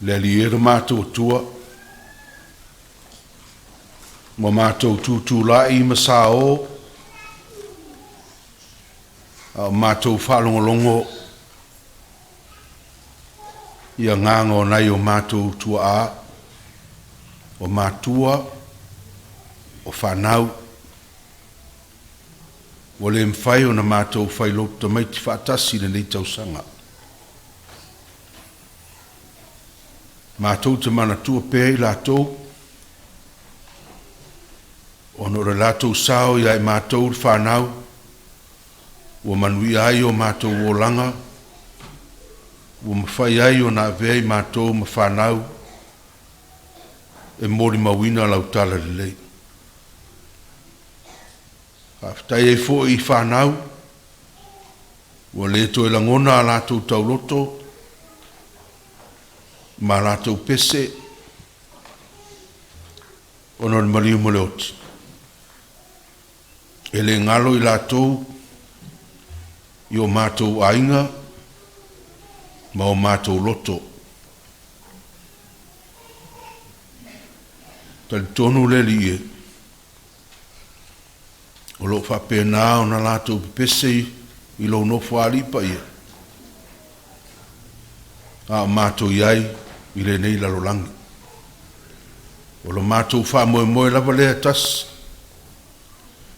Le Alii e lo matou Atua, ua matou tutulai ma saō a o matou faalogologo i agaga o nai o matou tuaa, o matua, o fanau, ua le mafai ona matou failoto tamaiti faatasi i lenei tausaga. Matou te manatua pea i latou, ona o le latou sao ia i matou le fanau, ua manuia ai o matou olaga, ua mafai ai ona avea i matou ma fanau e molimauina lau talalelei. Faafetai ai foi i fanau, ua le toe lagona a latou tauloto ma latou pese ona o le maliu ma le oti. E le galo i latou i o matou aiga ma o matou loto. Talitonu le Alii e, O loo faapena ona latou pepese i lou nofoalii paia, a o matou i ai i lenei lalolagi. O lo matou faamoemoe lava lea e tasi,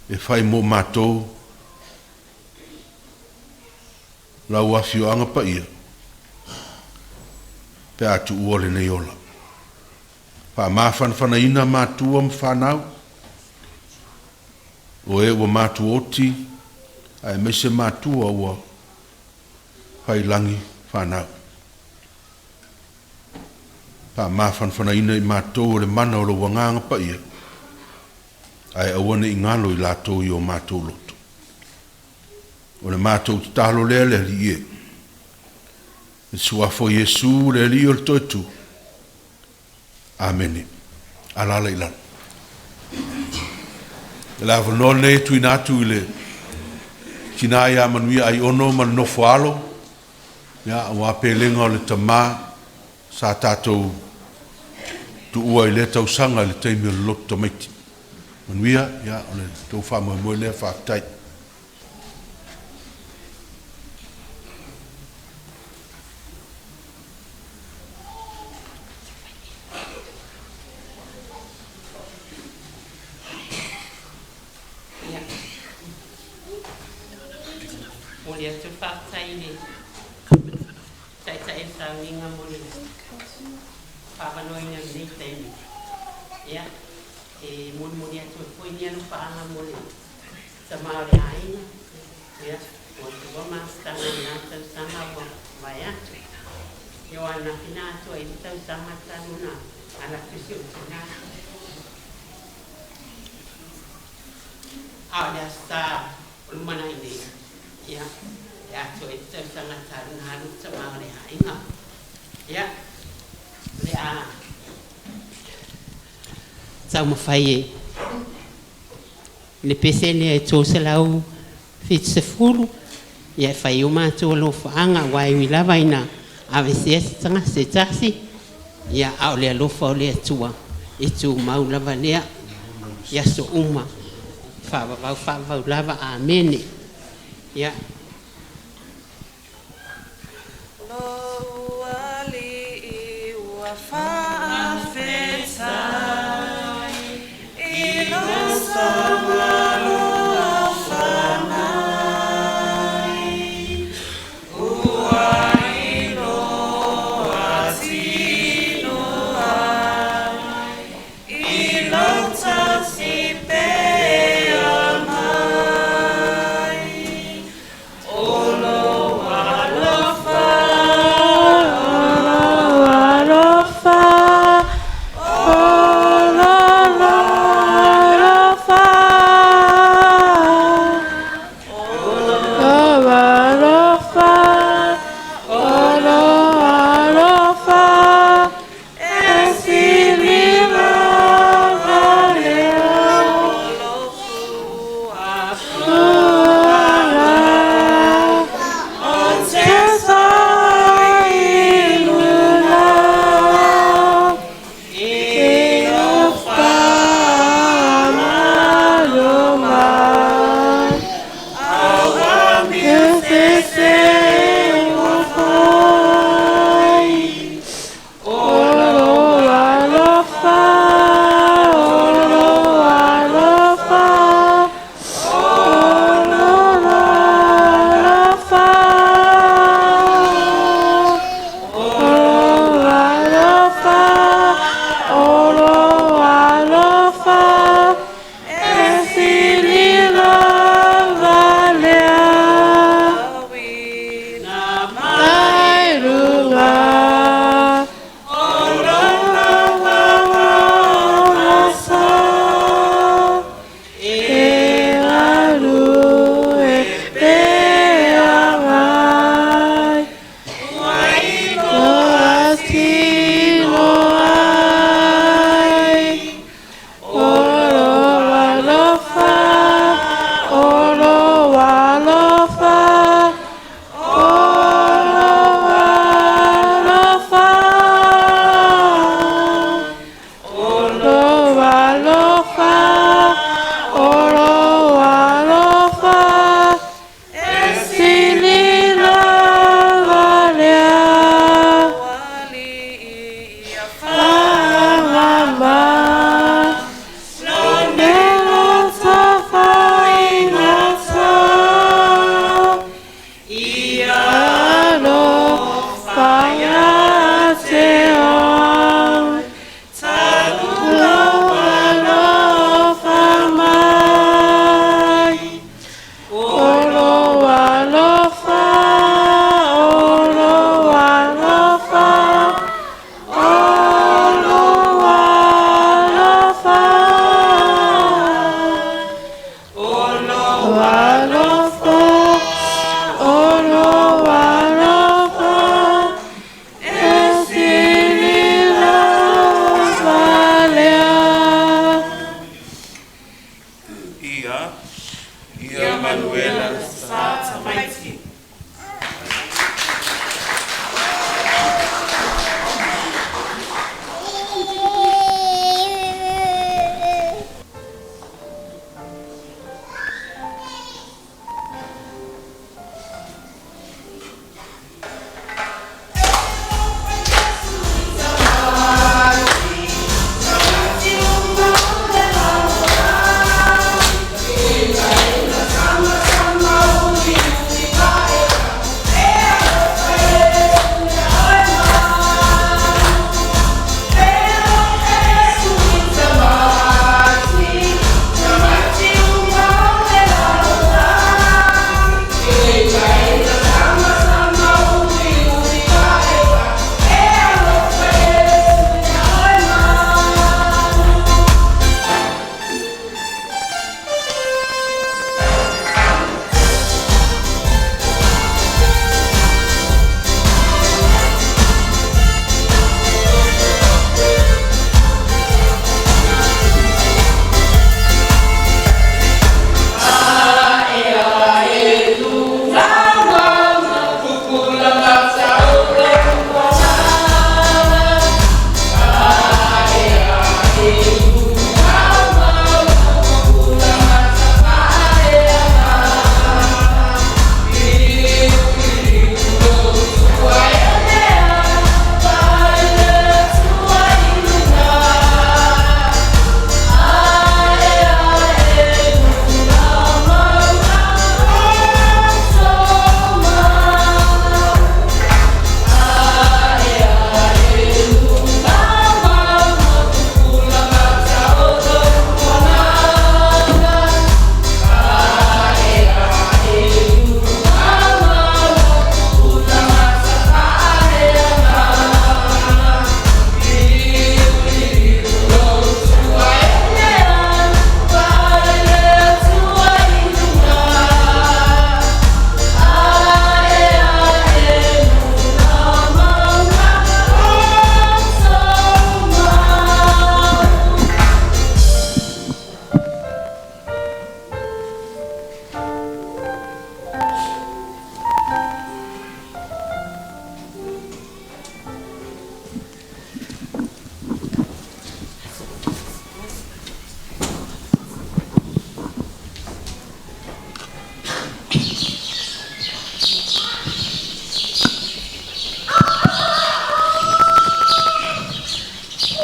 e fai mo matou lau afioaga paia, pe a tuua lenei ola. Faamafanafanaina matua ma fanau, o e ua matuoti, aemaise matua ua faiilagi fanau. Faamafanafanaina i matou o le mana o lou Agaga Paia, ae aua ne i galo i latou i o matou loto. O le matou tatalo lea le Alii e, i le suafa o Iesu le Alii o le Toetu. Amene. Alaala i lalo. Le avanoa lenei e tuuina atu i le tina ia Manuia Aiono ma le nofo a alo, ia, aua pelega o le tama sa tatou tuua i lea tausaga i le taimi o le lotu tamaiti. Manuia, ia, o le tou faamoemoe lea, faafetai. Ia. Momoli atu le faafetai i le Taitai o le sauniga mo le faaavanoaina i lenei taimi. Ia, e molimoli atu ai foi ni alofaaga mo le tama o le aiga, ia, ua tuua mafutaga i na tausaga ua mavae atu. Ia, o ananafi na atoa ai le tausaga talu ona ala atu si ou tina. A o le Aso Sa o lumanai nei, ia, e atoa ai le tausaga talu ona alu le tama o le aiga. Ia, o le a taumafai e le pese lea e 370, ia e fai o matou alofaaga, aua e ui lava ina aveesea se tagata se tasi, ia, a o le alofa o le Atua e tumau lava lea i aso uma, faavavau faavavau lava. Amene. Ia. Lou alii ua faafetai i lou saogalofa mai, ua iloa tino ai i lou tausi pea mai, o lou alofa, o lou alofa.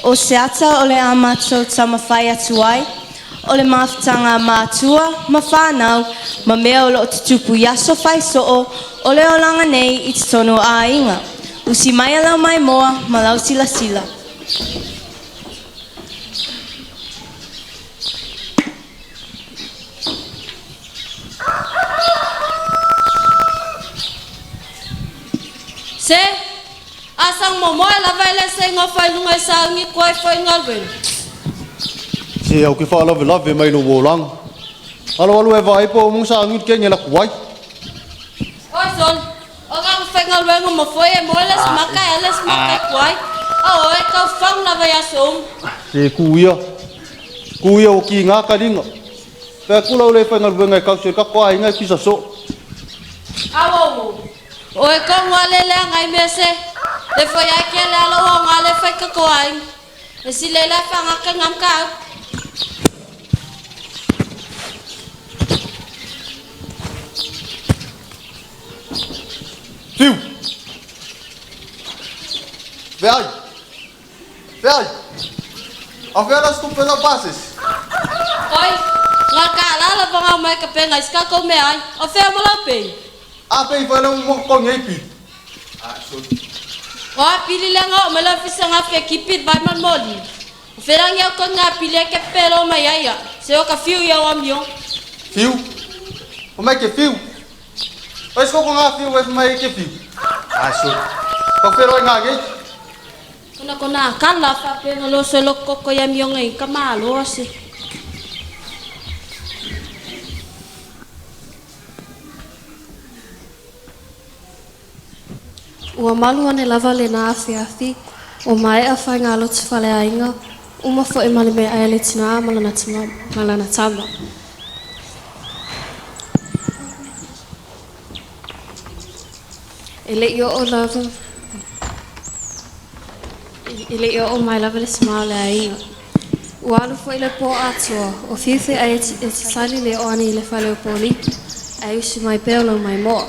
O se ata o le a mātou taumafai atu ai, o le mafutaga a matua ma whānau, ma mea o loo tutupu i aso faisoo, o le olaga nei i totonu o aiga. Usi mai lau maimoa ma lau silasila. Se, a sang mo mo la vai le se ngo fai lunga sa ngi koi foi ngalwe. Se au ke wha lave lave mai lo wolanga. Alo alu e vai po mung sa ngi ke ngi la kuai. Oi sol, o ga fai ngalwe ngo mo foi e mo le smaka e le smaka koi. O e ka fang la vai aso. Se kuia. Kuia o ki ngā karinga. Pea kula o le whai ngalwe ngai kau se ka koa ingai pisa so. Awo. O e ka ngale le ngai mese. Le foi ai ke le alo o ngale fai ka koai. E si le le fa ngaka ngam ka. Fiu. Veai. Veai. A vera stupe la bases. Oi, ngaka la la vanga mai ka pe ngai ska ko me ai. O fea mo la pe. A pe fa le mo ko ngai pi. A so. O a pili le ngao me la fisa nga fe kipit vai man moli. O fera ngi ko nga pili ke pelo mai ai ya. Se o ka fiu ya o mio. Fiu. O mai ke fiu. Oi sko ko nga fiu e mai ke fiu. A so. Ko fero nga ngai. Kona kona kala fa pe ngalo se lo koko ya mio ngai ka malo se. Ua malu ane lava le nā afiafi, o mae a whai ngā lotu whale ainga, uma fo e male me ae le tina ma lana tama. E le i o lava, e le i o mai lava le sma le ainga. Ua alu fo i le pō atua, o fiufe ai e te sali le o ane i le whale o pōliki, ai usi mai peo lau mai moa.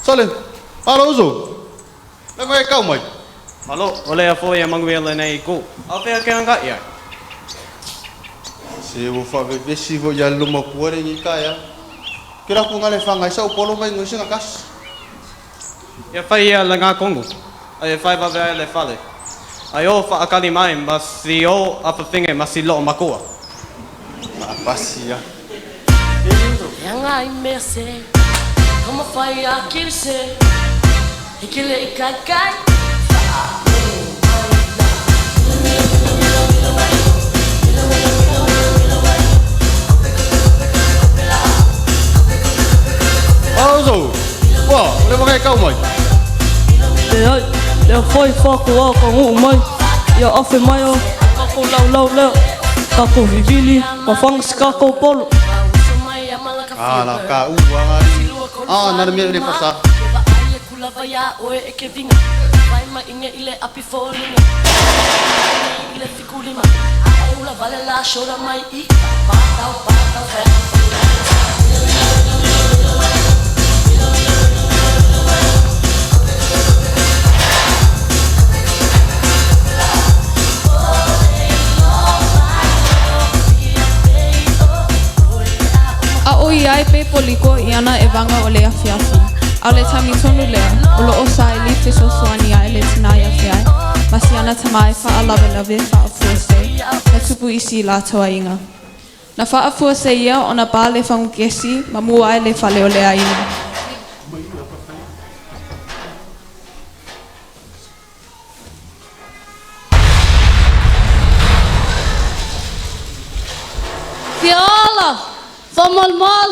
Sale, alo uso. Le ngai kau mai. Malo, ole a foi a manguela nei ko. A fea ke anga ia. Se o fa vesi vo ya lo makuare ngi kaya. Kira ku ngale fanga sa polo mai ngui singa kas. Ia fai ia la ngā kongo. Ai fai va vea le fale. Ai o fa akali mai ma si o a fa finge ma si lo makoa. Ma pasi ya. Anga i mese. Como fai a kirse. Ikile ikai kai. Alo Wa, le mangai kau mai. Le ai, le foi fa ko a ka ngu mai. Ia afe mai o ka ko lau lau le. Ka ko vivili, ka fang ska ko polo. Ah la ka u ngari. Ah na me le fasa. A o i ai pe poliko i ana e vanga o le afiafi. A le tami tonu lea, o lo o sa e li te sosoani a e le tina ia fiai, ma si ana tamai wha a lave lave wha a fuase, na tupu isi i lātou ainga. Na wha a fuase ia o na pā le whangukesi, ma mua ai le whale o le ainga. Fiola! Famolmol!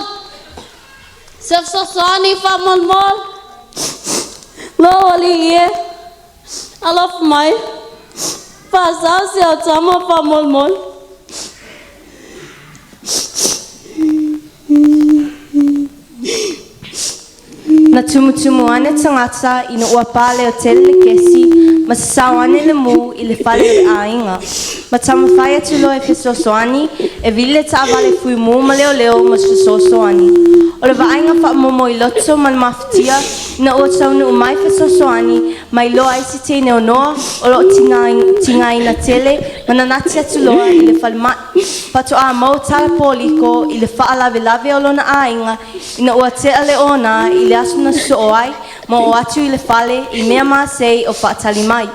Sefsosani famolmol! Lo ali ie! Alof mai! Pasau se o tama famolmol! Na tumutumu ane tangata ina ua pāle o tele le kesi Ma sasao ane le mū i le fale o le aiga. Ma taumafai atu loa e fesoasoani, e vili le taavale fuimu ma leoleo mo se fesoasoani. O le vaaiga faamomoiloto ma le mafatia ina ua taunuu mai fesoasoani ma iloa ai se teine o Noa o loo tigaina tele ma nanati atu loa i le falemai. Faatoa maua tala poliko i le faalavelave o lona aiga ina ua tea le ona i le aso na sosoo ai ma oo atu i le fale i mea masei o faatali mai.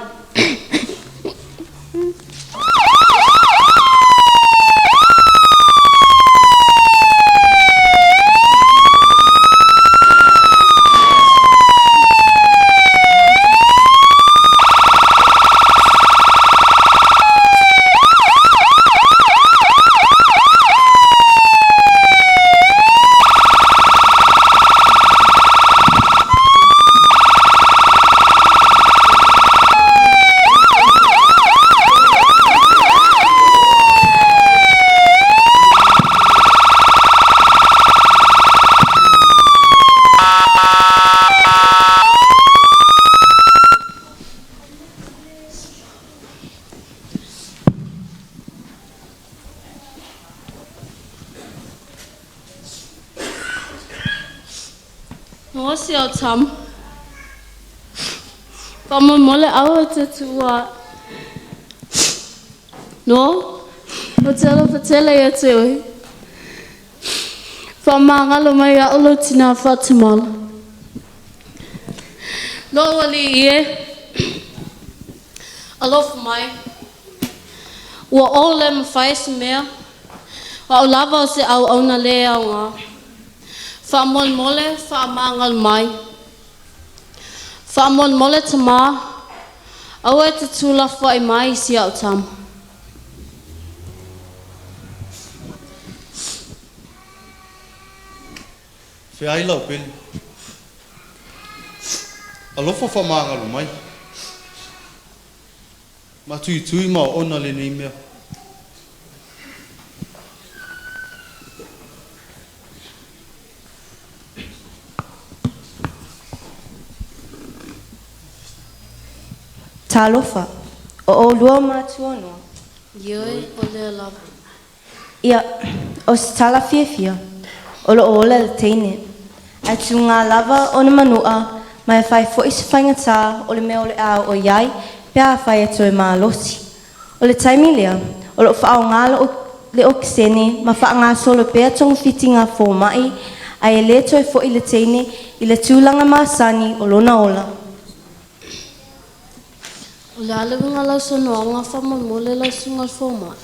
No si au tama. Faamolemole aua e te tuua. No, o te alofa tele ia te oe. Faamagalo mai iaʻu lou tinā faatamala. Lou alii e, alofa mai. Ua ou le mafai se mea, o au lava o se auauna lē aoga. Faamolemole faamagalo mai. Faamolemole tamā, aua e te tuulafoai mai i si au tama. Feai lau pele. Alofa faamagalo mai. Matuitui ma oona lenei mea. Talofa, o oulua o matua o Noa. Ioe, o lea lava. Ia, o se tala fiafia, o loo ola le teine. Ae tugā lava ona manu'a ma e fai fo'i se faigatā o le mea o le a oo i ai pe afai e toe malosi. O le taimi lea, o loo faaaogā le okesene ma faagasolo pea togafitiga a foma'i, ae e lē toe fo'i le teine i le tulaga masani o lona ola. O le a le uiga o lau saunoaga faamolemole lau susuga i le fomai?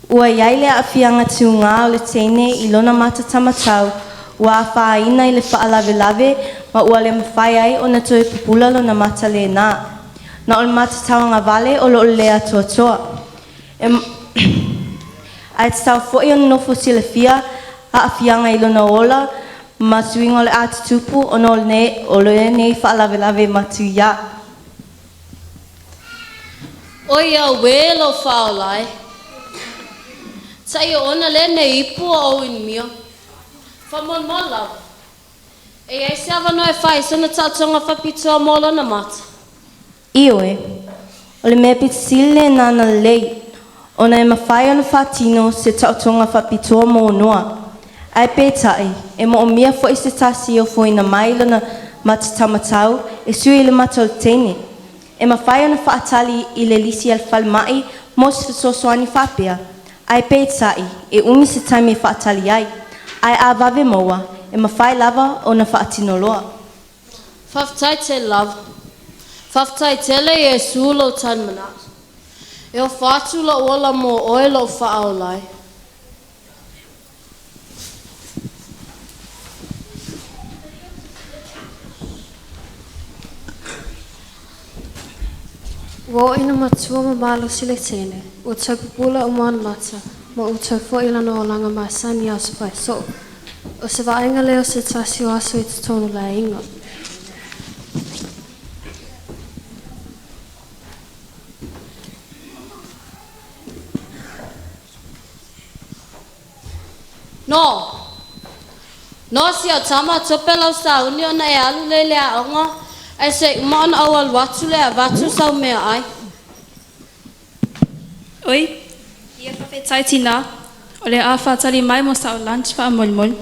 Ua i ai le aafiaga tugā o le teine i lona mata tamatau ua afaina i le faalavelave ma ua le mafai ai ona toe pupula lona mata lenā. Na o le mata tauagavale o loo lelei atoatoa. E ae tatau foi ona nofo silafia aafiaga i lona ola ma suiga o le a tutupu ona o lenei faalavelave matuiā. Oi auē lou faaola e! Taʻi oona lea nei ipu o ou inumia. Faamolemole lava. E i ai se avanoa e fai ai sona taotoga faapitoa mo lona mata? Ioe, o le mea pito sili lenā ona lelei, ona e mafai ona faatino se taotoga faapitoa mo Noa. Ae peitai, e moomia foi se tasi e ofoina mai lona mata taumatau e sui i le mata o le teine. E mafai ona faatali i le lisi a le falemai mo se fesoasoani faapea, ae peitai, e umi se taimi e faatali ai. Ae a vave maua, e mafai lava ona faatino loa. Faafetai tele lava. Faafetai tele Iesu lou tali manatu. E ofo atu lou ola mo oe lou faaola e. Ua oo ina matua ma malosi le teine, ua toe pupula uma ona mata, ma ua toe fo'i i lona olaga masani i aso faisoo. O se vaaiga lea o se tasi o aso i totonu o le aiga. No! No si au tama, tope lau sauni ona e alu lea i le aoga Ae se i uma ona ou alu atu lea e avatu sau meaai. Oi, ia faafetai tinā. O le a faatali mai mo sa'u lunch faamolemole.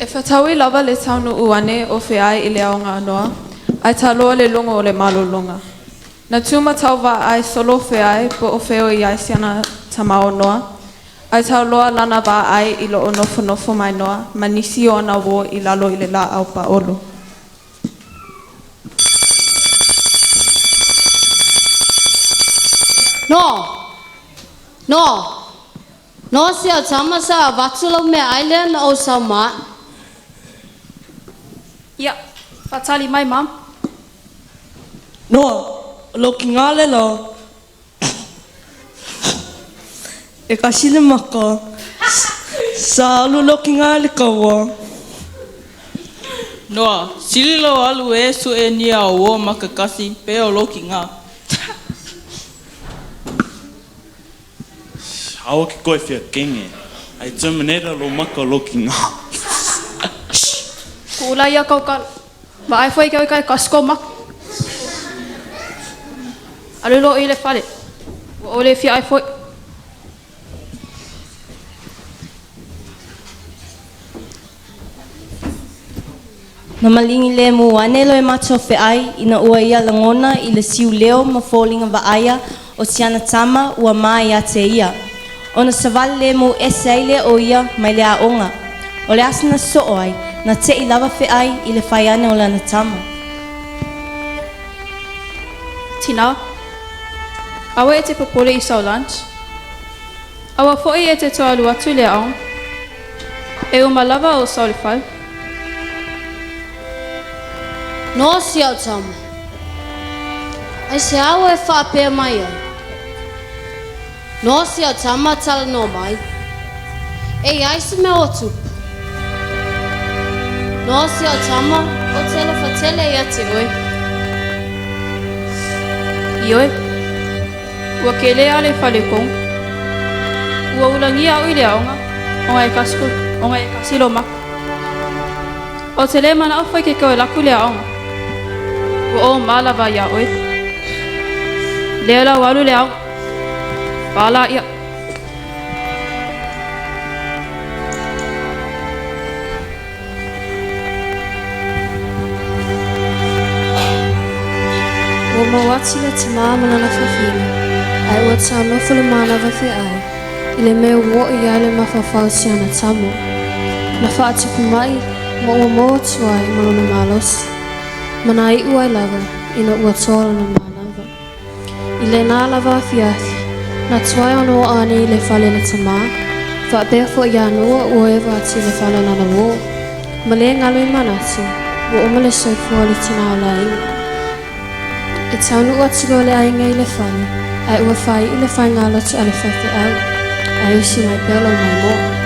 E fetaui lava le taunu'u ane o feai i le aoga a Noa, ae taloa le luga o le malologa. Na tumatauvaa ai solo feai po o fea o i ai siana tama o Noa, ae tauloa lana vaai i lo'o nofonofo mai Noa ma nisi o ana uō i lalo i le lā'au pa'olo. Noa! Noa! Noa si au tama sa avatu lau meaai lea na ou sau ma a'e. Ia, faatali mai Mom. Noa, o lou kigā le la e kasi le maka, sa alu lou kigā i le kaua. Noa, sili lou alu e su'e ni au uō maka kasi pei o lou kigā. Aua ke koe feakege, ai Terminator lou maka o lou kigā. Shh! Ku'u laia kau kala. Vaai foi kau kai kasi kou maka. Alu loa i le fale. Ua ou le fia ai foi. Na maligi lemu ane loe matou fe'ai ina ua ia lagona i le siuleo ma foliga va'aia o si ana tama ua ma iā te ia. Ona savali lemu ese ai lea o ia mai le aoga. O le aso na so'o ai, na te'i lava fe'ai i le fai ane o lana tama. Tinā, aua e te popole i sau lunch. Aua fo'i e te toe alu atu i le aoga. E uma lava ou sau i le fale. Noa si au tama. Aisea ua e faapea mai ai? Noa si au tama talanoa mai. E i ai se mea ua tupu? Noa si au tama, ou te alofa tele ia te oe. Ioe, ua kele a le faletonu. Ua ulagia a'u i le aoga ona e kasi ona e kasi lou maka. Ou te le mana'o foi ke toe alu aku i le aoga. Ua ou ma lava iā oe. Lea la ua alu i le aoga. Fā lāia. Ua maua atu le tamā ma lana fafine, ae ua taunofo le manava fe'ai i le mea ua o'o i ai le mafaufau o si ana tama. Na fa'atupu ma'i ma ua maua atu ai ma lona malosi, ma na iʻu ai lava ina ua toa lona manava. I lenā lava afiafi, na tuai ona o'o ane i le fale o le tamā, fa'apea fo'i iā Noa ua eva atu i le fale o lana uō. Ma lē galo i manatu, ua uma le soifua o le tinā o le aiga. E taunu'u atu loa le aiga i le fale, ae ua faai'u le faigalotu a le faife'au, ae usi mai pea lou maimoa.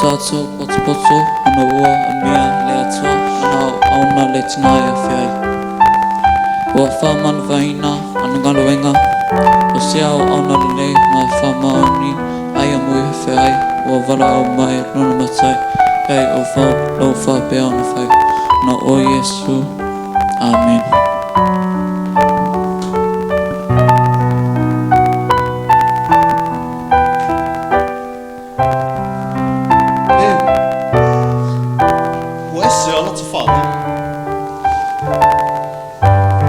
tātou potopoto ona ua amia le Atua ma na auauna le tinā e afe ai. Ua whāmanavaina ana galuega, o se auauna lelei ma e faamaoni ai a mui he ai, ua valaau mai lona matai, e ai o whau lau whapea ona whai. Na o Iesu. Amen. E, ua ese a lata faaaliga.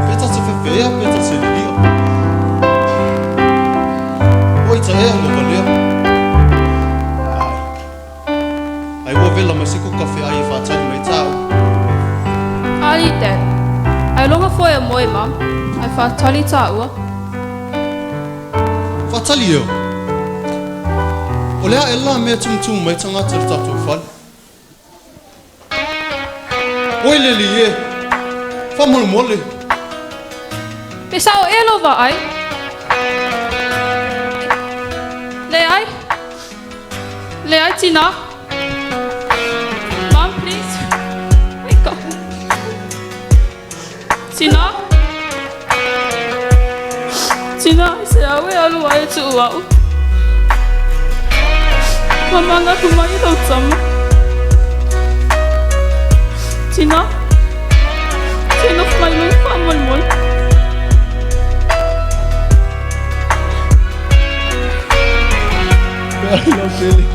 Pe ta te fefeea pe ta te lilia. O ita ea no valea. Ai. Ai ua vela mai se kuka feai e faatali mai tāu. Ali, Dad. Ai loga foi a moe, Mum. Ai whātali tāua. Faatali eo. O le a e la mea tumutumu mai tagata i le tatou fale. Oi le alii e, faamolemole. Pe sao ea lou vaai? Leai. Leai, tinā. Mum, please. Wake up. Tinā. Tinā, i se au e alu ai e tuu au. Faamagalo mai i lau tama. Tinā. Se nofo mai luga faamolemole. Ai lau pele.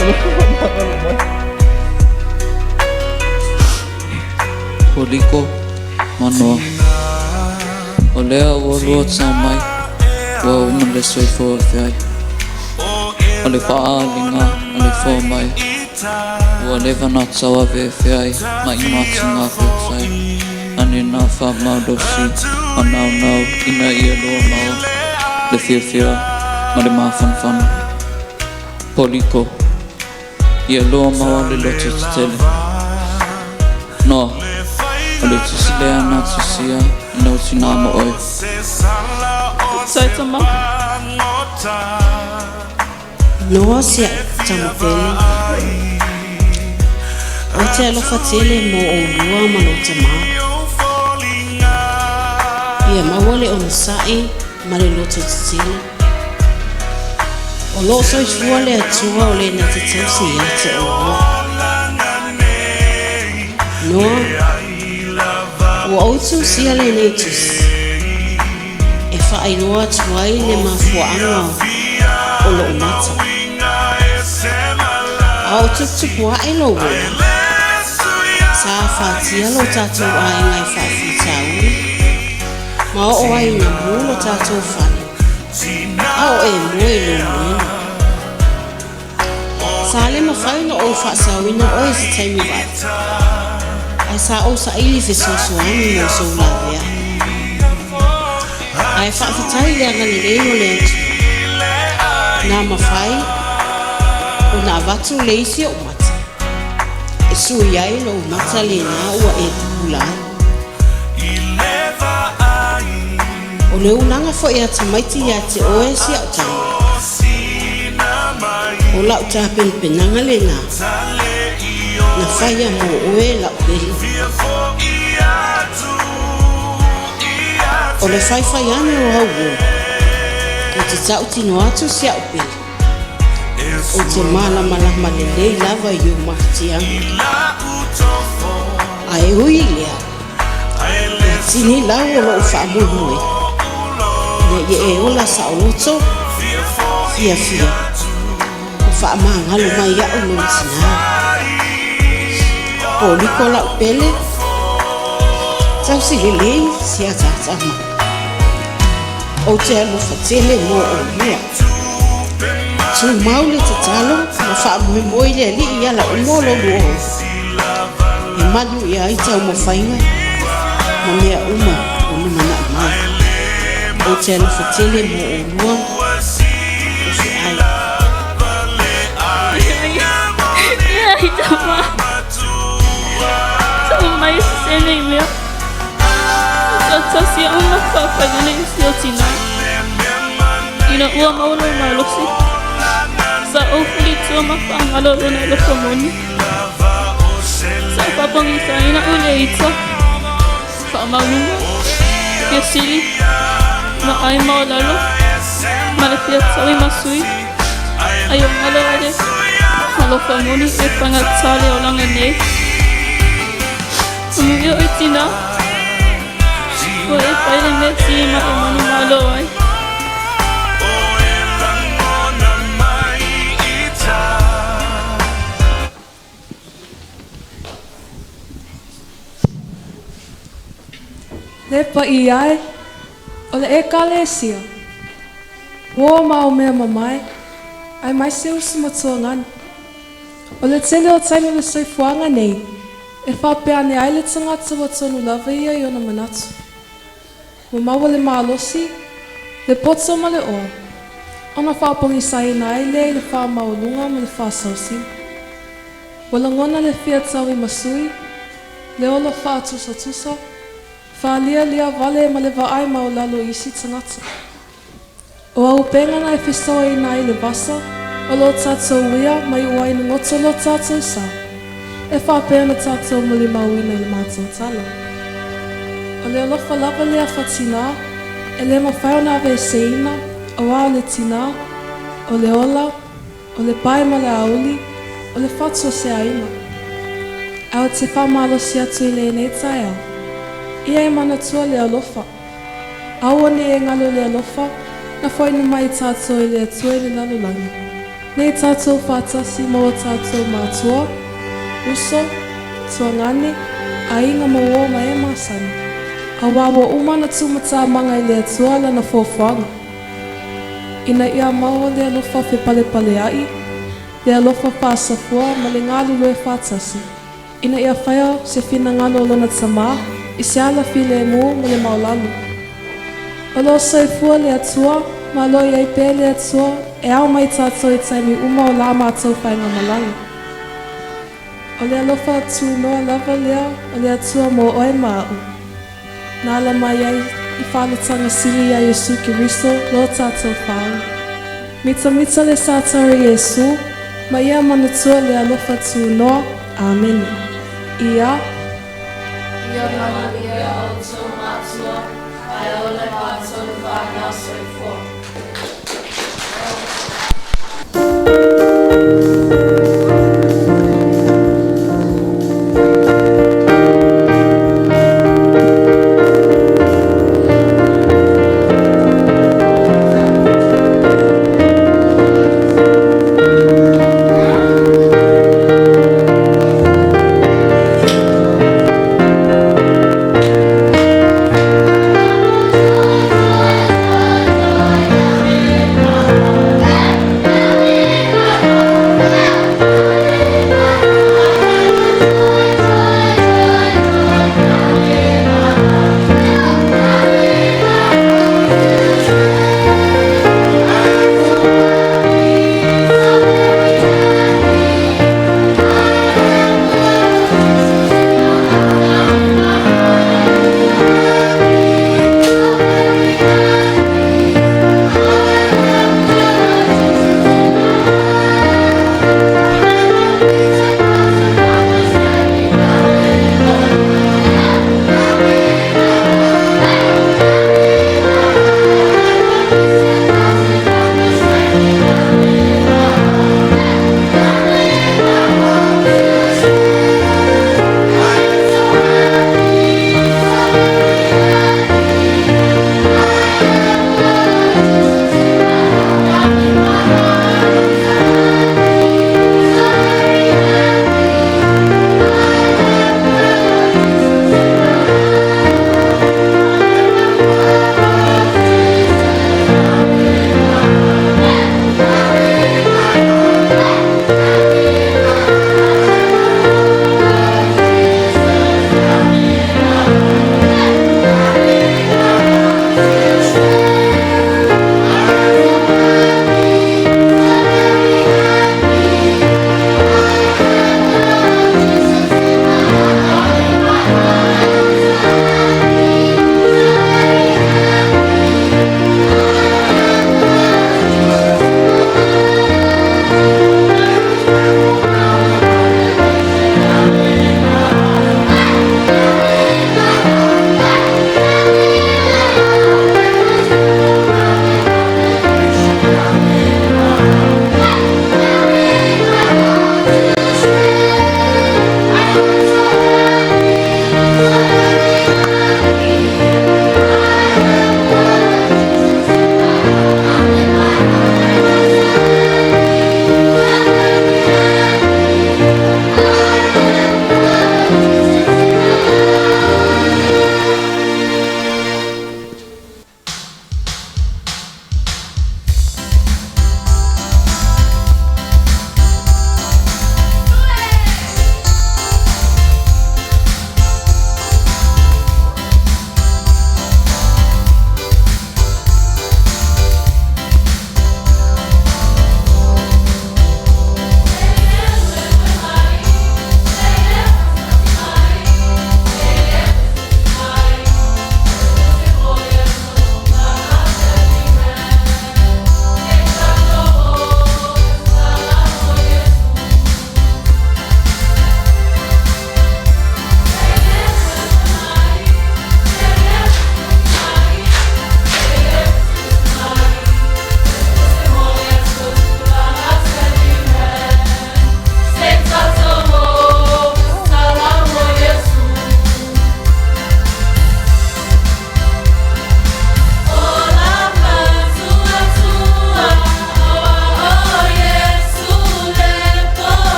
Alofa faamagalo mai. Poliko, Manoa. O lea ua lua tau mai, ua uma le soifua feai. O le faaaliga a le foa mai, ua leva na tauave e feai ma i matiga feosai, ane na faamalosi ma naunau ina ia lua maua le fiafia ma le mafanafana. Poliko, ia lua maua le loto tetele. Noa, o le tusi lea na tusia i lou tinā mo oe. Sai tama. Noa si a'u tama pele. Ou te alofa tele mo ʻolua ma lou tamā. Ia maua le onosaʻi ma le loto tetele. O loo soifua le Atua o le na te tausi ia te ʻolua. Noa, ua ou tusia lenei tusi e faailoa atu ai le mafuaaga o lou mata. A o tuputupu aʻe lou ola, sa afatia lo tatou aiga i faafitauli, ma oo ai ina mū lo tatou fale, a o e moe i lou moena. Sa le mafai ona ou faasaoina oe i se taimi vave, ae sa ou saili fesoasoani mo sou laveai. Ae faafetai i le agalelei o le Atua, na mafai ona avatu le isi ou mata e sui ai lou mata lenā ua e pupula ai. O le ulaga foi a tamaiti ia te oe si a'u tama, o la'u tapenapenaga lenā na faia mo oe la'u pele. O le faifai ane o au uō, ou te tautino atu si a'u pele, ou te malamalama lelei lava i ou mafatiaga. Ae ui i lea, ua tini lau o lo'u faamoemoe, ina ia e ola saoloto, fiafia, ma faamagalo mai iaʻu lou tinā. Poliko la'u pele, tausi lelei si a tātama. Ou te alofa tele mo ʻolua. Tumau le tatalo ma faamoemoe i le Alii i ala uma o lou ola, e malu ia ai taumafaiga ma mea uma o lumanai mai. Ou te alofa tele mo ʻolua o feai. Leai tama. Tama mai se sene i mea. Sa tasi au ma whawhai lelei i si o tinā. Ina ua maua lou malosi, sa ou fulitua ma faagalo Lona alofa moni. Sa ou faapogisaina au i le ita, faamauluga, fia sili, vaai maualalo, ma le fia taui ma sui, ai o galo ai le alofa moni e fagatā le olaga nei. Amuia oe tinā, ua e fai le mea sili ma e manumalo ai. Le paia e, o le ʻEkalesia, uō ma o mea mamae, aemaise uso ma tuagane. O le tele o taimi o le soifuaga nei, e faapea ane ai le tagata ua tonu lava ia i ona manatu. Ua maua le malosi, le poto ma le oa, ona faapogisaina ai lea i le faamaualuga ma le faasausili. Ua lagona le fia taui ma sui, le ola faatusatusa, faalialia vale ma le vaai maualalo i isi tagata. O auupega na e fesoaina ai le vasa o lo tatou uia ma iu ai ina goto lo tatou sa, e faapea ona tatou molimauina i le matou tala. O le alofa lava lea faatinā e le mafai ona aveeseina, auā o le tinā, o le ola, o le pae ma le aoauli, o le fatu o se aiga. Ae ou te faamalosi atu i lenei taeao, ia e manatua le alofa. Aua ne i e galo le alofa na foaina mai i tatou e le Atua i le lalolagi, nei tatou faatasi ma o tatou matua, uso, tuagane, aiga ma uo ma e masani, auā ua uma ona tuumatamaga i le Atua lana foafoaga. Ina ia maua le alofa fepalepaleaʻi, le alofa faasafua ma le galulue faatasi, ina ia faia se finagalo o lona Tamā i se ala filemu ma le maualalo. O lo o soifua le Atua, ma o lo o i ai pea le Atua e ao mai tatou i taimi uma o la matou faigamalaga. O le alofa tunoa lava lea o le Atua mo oe ma aʻu, na ala mai ai i faalataga sili iā Iesu Keriso lo tatou Faaola. Mitamita le satara Iesu, ma ia manatua le alofa tunoa. Amene. Ia. Ia manuia outou matua, ae ola matou le fanau. Soifua.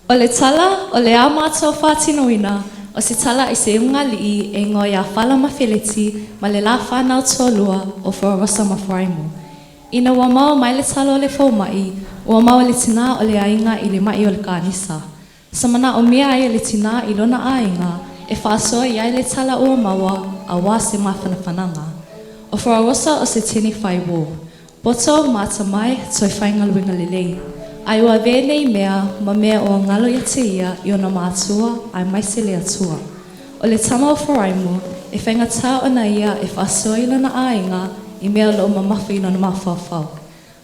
O le tala o le a mātou faatinoina, o se tala i se ulugalii e igoa ia Fala ma Feleti ma le la fanau toalua o Forosa ma Faraimo. Ina ua maua mai le tala o le fomaʻi, ua maua le tinā o le aiga i le maʻi o le kanisa. Sa manaʻomia ai e le tinā i lona aiga e faasoa i ai le tala ua maua auā se mafanafanaga. O Forosa o se teine fai uō. Poto ma atamai, toe faigaluega lelei. Ae ua avea nei mea ma mea ua galo ia te ia i ona matua aemaise le Atua. O le tama o Faraimo, e faigata ona ia e faasoa i lona aiga i mea o lo o mamafa i lona mafaufau.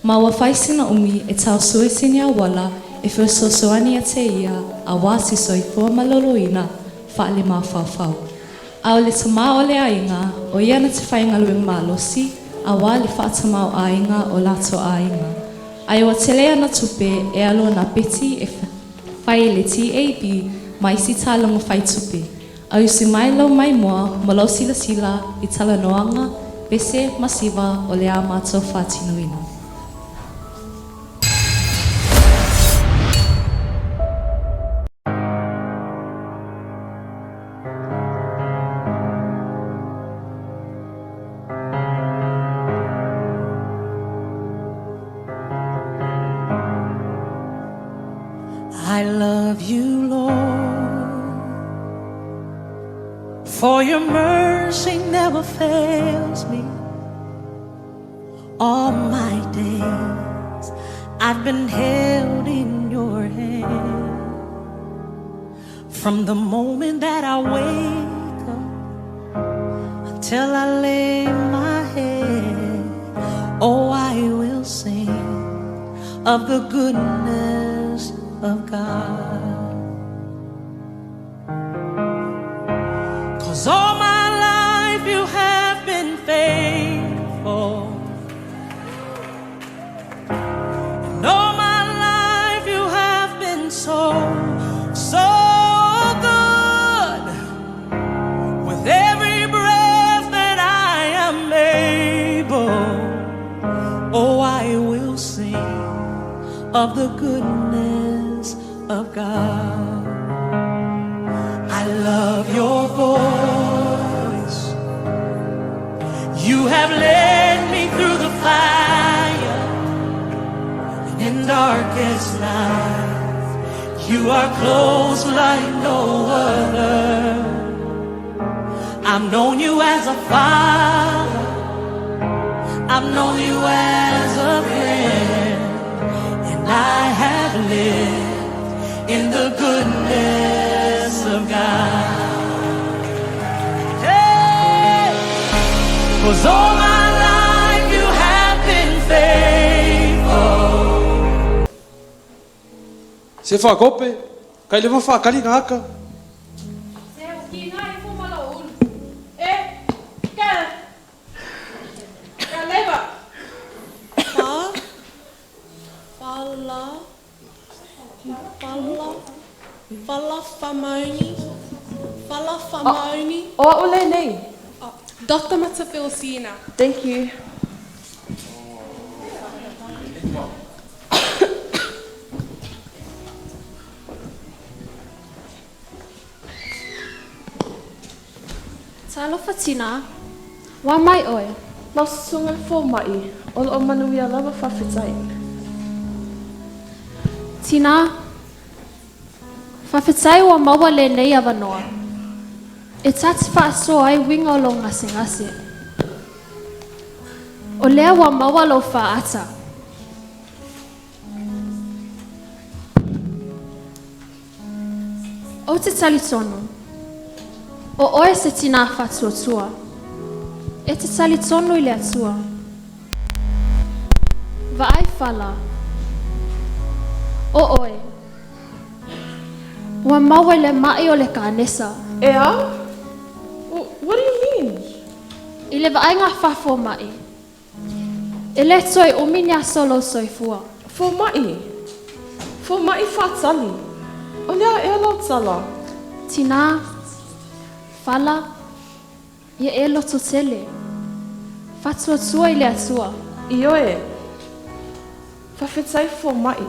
Ma ua fai sina umi e tau sue sina auala e fesoasoani ia te ia auā se soifua maloloina faale-mafaufau. A o le tamā o le aiga, o ia na te faigaluega malosi auā le faatamaoaiga o latou aiga. Ae ua tele ana tupe e alu ona peti e fai i le TAB ma isi taaloga fai tupe. A usi mai lou maimoa ma lou silasila i talanoaga, pese ma siva o le a matou faatinoina. I love you, Lord, for your mercy never fails me. All my days I've been held in your hand. From the moment that I wake up until I lay my head, oh, I will sing of the goodness of God. 'Cause all my life you have been faithful. And all my life you have been so, so good. With every breath that I am able, oh, I will sing of the goodness of God. I love your voice. You have led me through the fire and in darkest night. You are close like no other. I've known you as a father. I've known you as a friend. And I have lived in the goodness of God. Hey! 'Cause all my life you have been faithful. Se faakope, ka i le ma faakali gaka. Se o kina i fo malo ulu. E, ka, ka leva. Fa, fala, fala, fala famaoni, fala famaoni. O a'u lenei. Dr. Matafilsina. Thank you. Talofa tinā, ua mai oe. Lau susuga i le fomaʻi, o loo manuia lava faafetai. Tinā, faafetai ua maua lenei avanoa. E ta te faasoa ai uiga o lou gasegase. O lea ua maua lou faata. Ou te talitonu, o oe se tinā faatuatua. E te talitonu i le Atua. Vaai fala. O oe. Ua maua i le maʻi o le kanesa. E a? What do you mean? I le vaaiga faafomaʻi. E le toe umi ni aso o lou soifua. Fomaʻi. Fomaʻi faatali. O le a ea lau tala? Tinā, fala, ia e lototele. Faatuatua i le Atua. Ioe. Faafetai fomaʻi.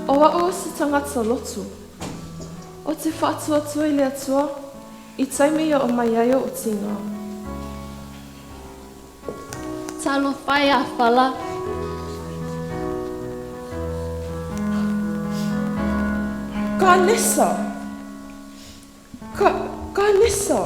O a'u o se tagata lotu. Ou te faatuatua i le Atua i taimi e oo mai ai o'u tiga. Talofa e ia Fala. Kanesa! Ka, Kanesa!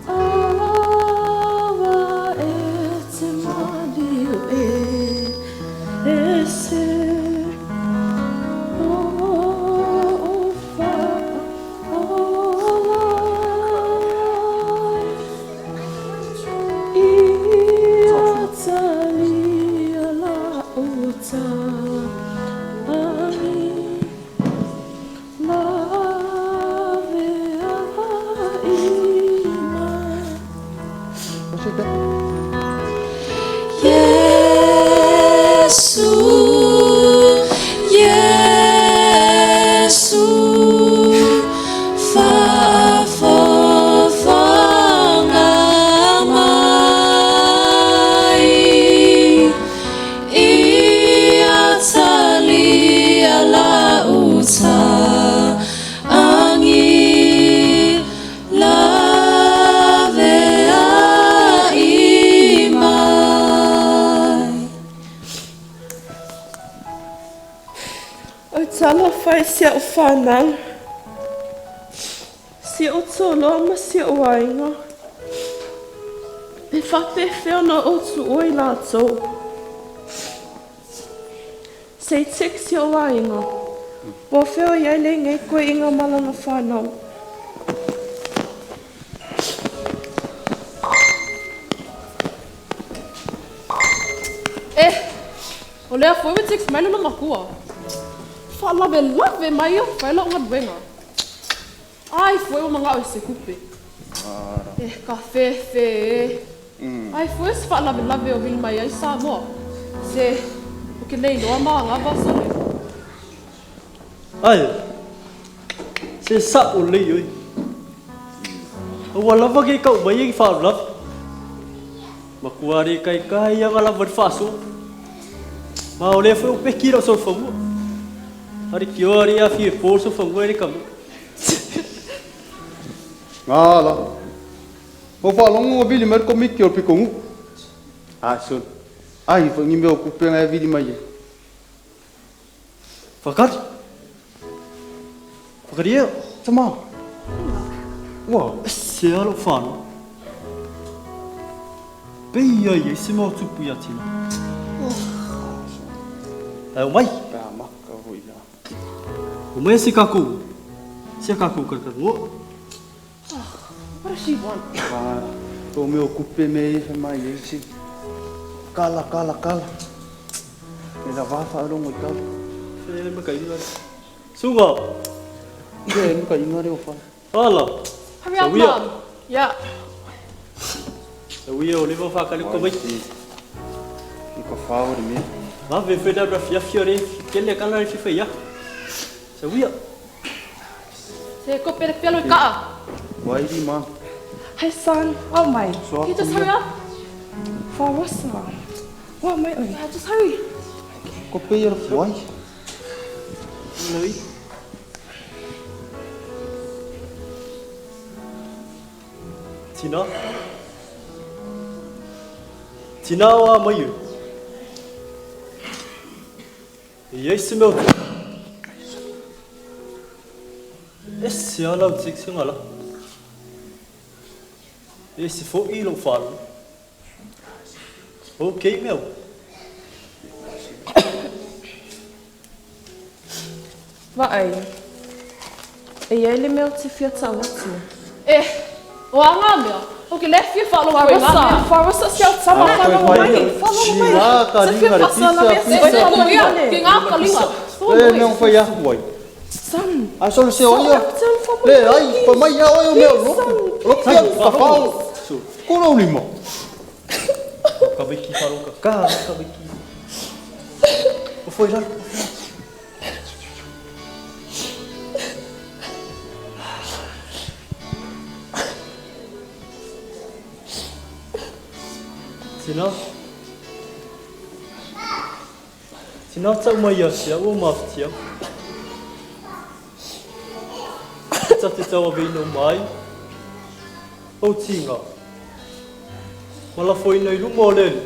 Awa e te maliu e ese Iesu, Iesu, faafofoga mai, ia talia lau taagi, laveai mai. O talofa e si a'u fanau, si o'u toloa ma si o'u aiga, e faapefea ona ou tuua i latou. Se i text si o'u aiga, po o fea o i ai lenei koeʻina ma lana fanau. Eh, o lea foi ua text mai lona makua. Faalavelave mai ia fai lau galuega. Ai foi ua magao i se kupe. Eh, ka fefe e. Ai foi o se faalavelave o vili mai ai Samoa. Se, ou te le iloa ma agava sole. Ai, se sa'o lelei oe. Aua lava ke kau mai e faalavelave. Matua le kaikai ia lava le faasoa. Ma o lea foi o peki lau solofanua. Ari kioa ari afi e po le solofanua e le ka mea. Ngala. Ua faalogo ua vili mai le komiti o le pitonuu. Ai sole. Ai foi ni mea o kupe na e vili mai ai. Whakari. Whakari ea, tama. Ua ese lava lou whanau. Pei ai e se mea o tupu ia Tina. Ae omai. Pe a maka foi la. Omai se kakou. Se kakou karakara. What does she want? Va, o mea o kupe me e whai mai e se. Kala, kala, kala. Me la va wharongo i kala. E maka inga. Suga. E maka inga reo whai. Ala. Hurry up, Mom. Yeah. Sa uia o leva whakale ko mai. I ka whao re mea. Va ve whena ra fiafia re kele kala re fifa ia. Sa uia. Se ko pere pelo i kaa. Wairi ma. Hey son, oh my. Can you just hurry up? Whawasa. Wa mai oi. Yeah, just hurry. Ko pe ia wai. Lui. Tina. Tina o a mai e. E iai se mea o tupu. Ese a lau text nga la. Ese fo'i lou whānau. Ok mea. Vaai. E iai le mea ou te fia tau atu. Eh, o a ngā mea? Ou ke le fia faalogo koe i ngā mea. Whawasa, whawasa, siau tama, whalogo mai, whalogo mai. Te fia whasa la mea se whalogo mai. Ke ngā kalinga. E mea o whai ahu ai. Son. Ai sole se o ia. Le ai, whai mai ia oe o mea o loku. Loku ia, whawhao. Ko rau lima. Ka wiki whaloka, ka wiki. O whai raro. Tina. Tina tau mai ia te au o mafatiaga. E ta te tauaveina uma ai ou tiga ma lafoina i luma o le Alii,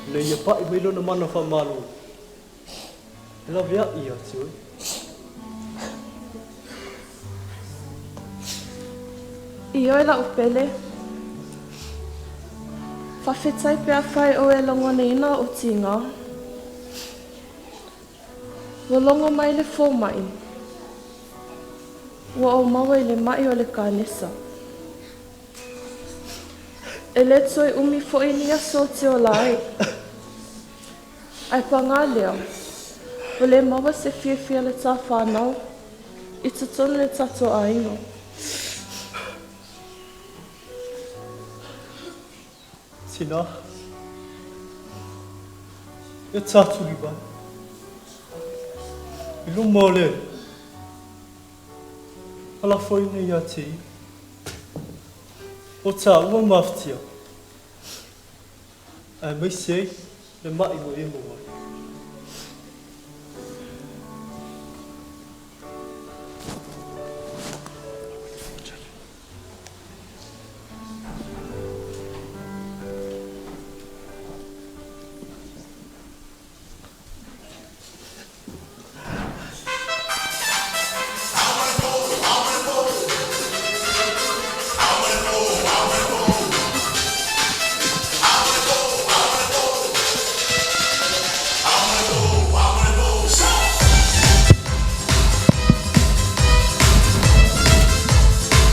ina ia pa'i mai lona mana faamalo e lavea'i ia te oe. Ioe la'u pele, faafetai pe afai oe e lagonaina o'u tiga. Ua logo mai le foma'i, ua ou maua i le ma'i o le kanesa. E lē toe umi fo'i ni aso ou te ola ai. Ae pagā lea, ua lē maua se fiafia o le tā fanau i totonu o le tatou aiga. Tinā, e tātuli mai i luma o le Alii, ma lafoina ia te ia o tāua mafatia, aemaise ai le ma'i ua e maua ai.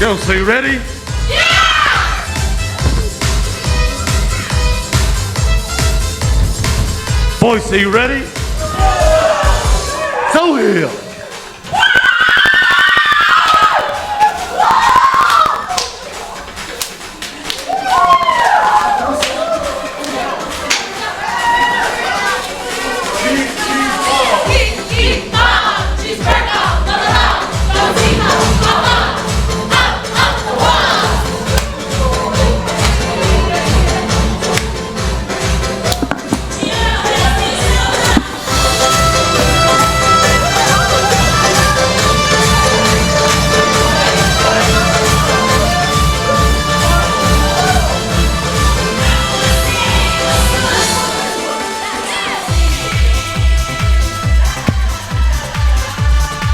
Girls, are you ready? Yeah! Boys, are you ready? Yeah! So here!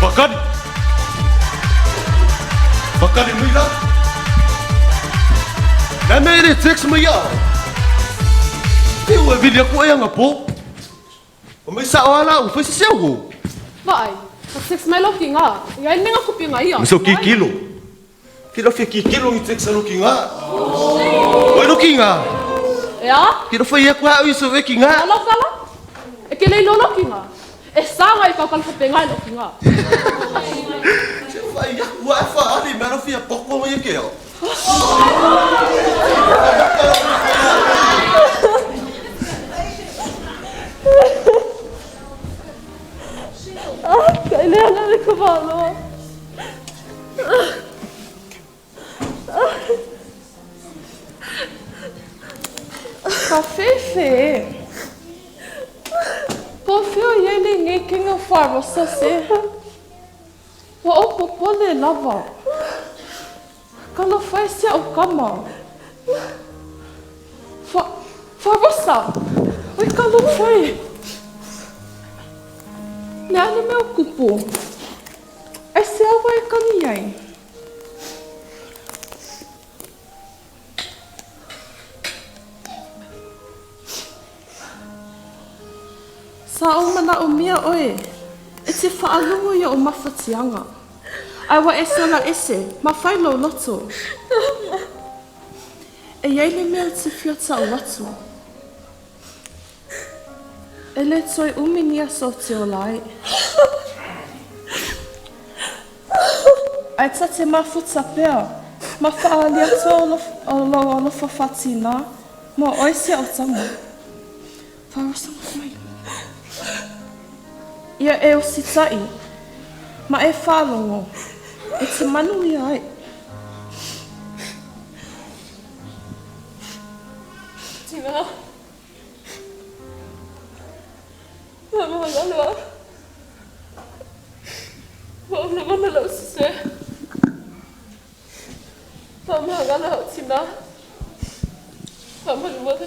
Fakali! Fakali mai la! Le mea e le text mai ia au. Te ua vili aku ai anapo. O mai sao a la u fai se seu ho. Vaai, ka text mai lau ki ngā. I ai lenga kupi ngā ia. Me so kikilo. Ki lo fia kikilo ni text alo ki ngā. Oi lo ki ngā. E a? Ki lo fai aku au i so e ki ngā. Alo kala. E ke lei lolo ki ngā. E sanga i kau kala fapenga i lo ki ngā. Se fai aku a fa ali me lo fia poko mai ke o. Ah, ka ile ana le ka valoa. Ka fefe e. Po fea i ai le ngekenga wharosa se. Ua ou popole lava. Talofa e si a'u kama. Fa, Farosa! Oi talofa e. Le a le mea o kupu? Aisea ua e kani ai? Sa ou manaʻomia ʻoe e te faalogo i oʻu mafatiaga, ae ua e sola ese ma fai lou loto. E iai le mea o te fia taʻu atu. E le toe umi ni aso o te ola ai. Ae ta te mafuta pea, ma whaali atu o lou alofa whatinā, mo oe se o tama. Wharosa mai. Ia e ositaʻi, ma e whālogo, e te manuia ai. Faamagalo a'u. Ua ou lagona la'u sesē. Faamagalo a'u tinā. Faamolemole.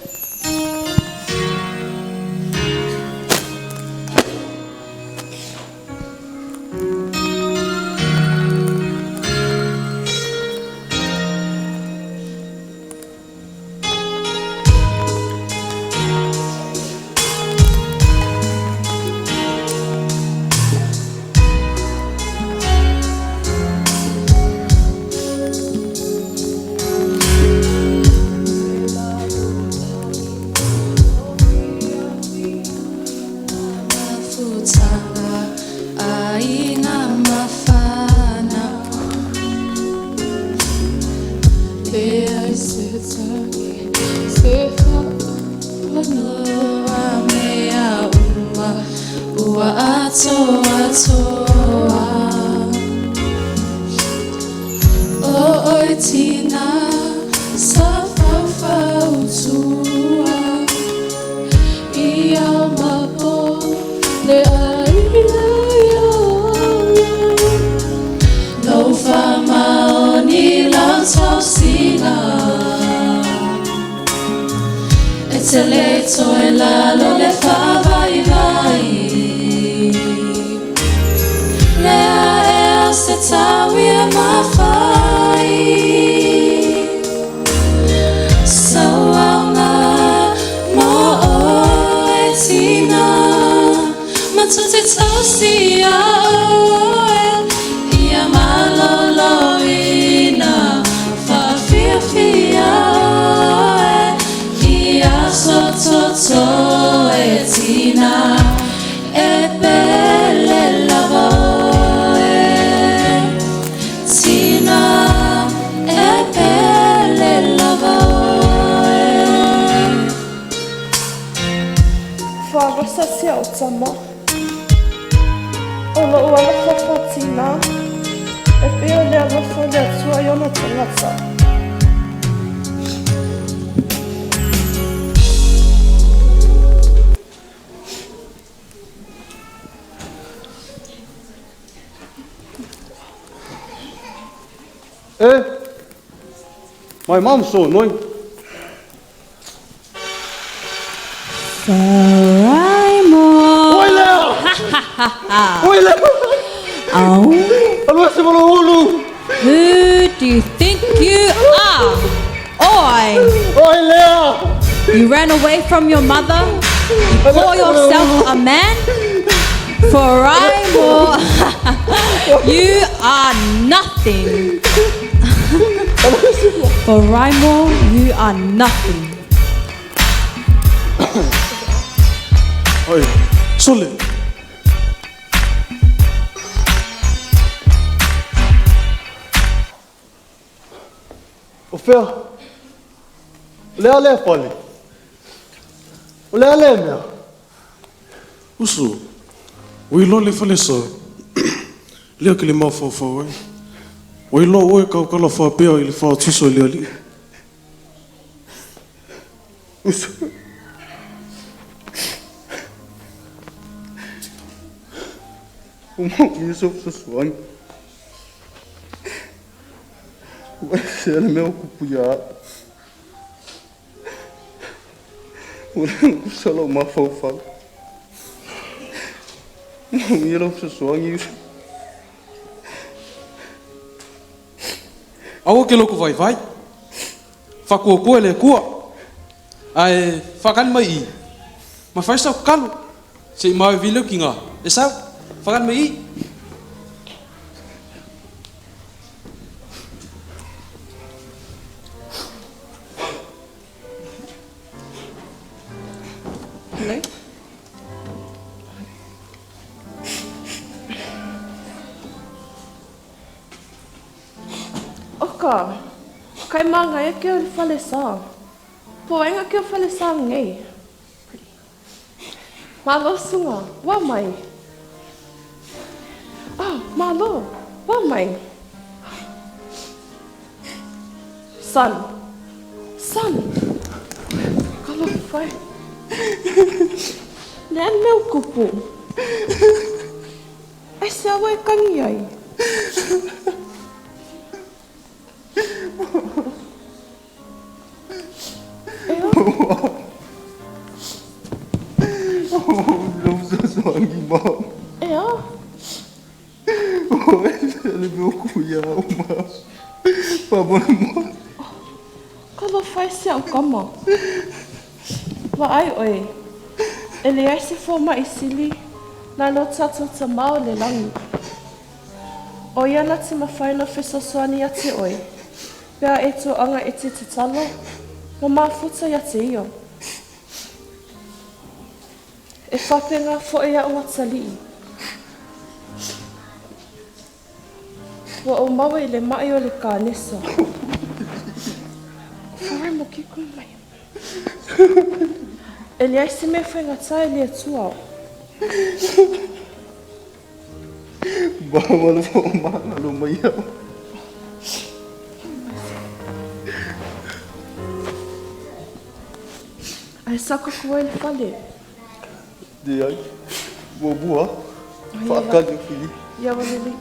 Faagasa si a'u tama. O lo'u alofa faatinā e pei o le alofa o le Atua i ona tagata. Eh, my mom's so annoying. Faraimo. Oi lea! Oi lea! Oh. Alu ese malo ulu! Who do you think you are? Oi! Oi lea! You ran away from your mother? You call yourself a man? Faraimo, you are nothing. Faraimo, you are nothing. Oi, sole. O fea. O lea lea fale. O lea lea mea. Uso, ua iloa le falesa, lea ke le mafaufau ai. Ua iloa oe kaukala faapea i le faatusa i le alii. Uso. Ua maomia sou fesoasoani. Ua ese le mea o kupu ia a'u. Ua le gagausa lou mafaufau. Maomia lau fesoasoani uso. Aua ke loku vaivai. Faakuakua i le Atua. Ae faakali mai i i, ma fai sau tatalo. Se i maoe vili lau tiga. E sau, faakali mai i i. Hello? Oka, kai māngaia ke o le falesa. Po ainga ke o falesa nei. Malo sunga, wa mai. Ah, malo, wa mai. Son. Son. Kalo fai. Le an meu kupu. Aisea ua e kagi ai? Lou fesoasoani ma. E a? Ua ese le mea o ku ia au ma. Faamolemole. Talofa e si au kama. Vaai oe, e leai se fomai sili nai lo tatou Tamā o le lagi. O ia na te mafai ona fesoasoani ia te oe, pe a e toaga e te tatalo ma mafuta ia te ia. E faapena foi a'u atalii. Ua ou maua i le ma'i o le kanesa. E leai se mea faigata i le Atua. Mama le faamagalo mai au. Ae sa kaku ai le fale. Leai. Muamua, faakali o Filipi. Ia ua lelei.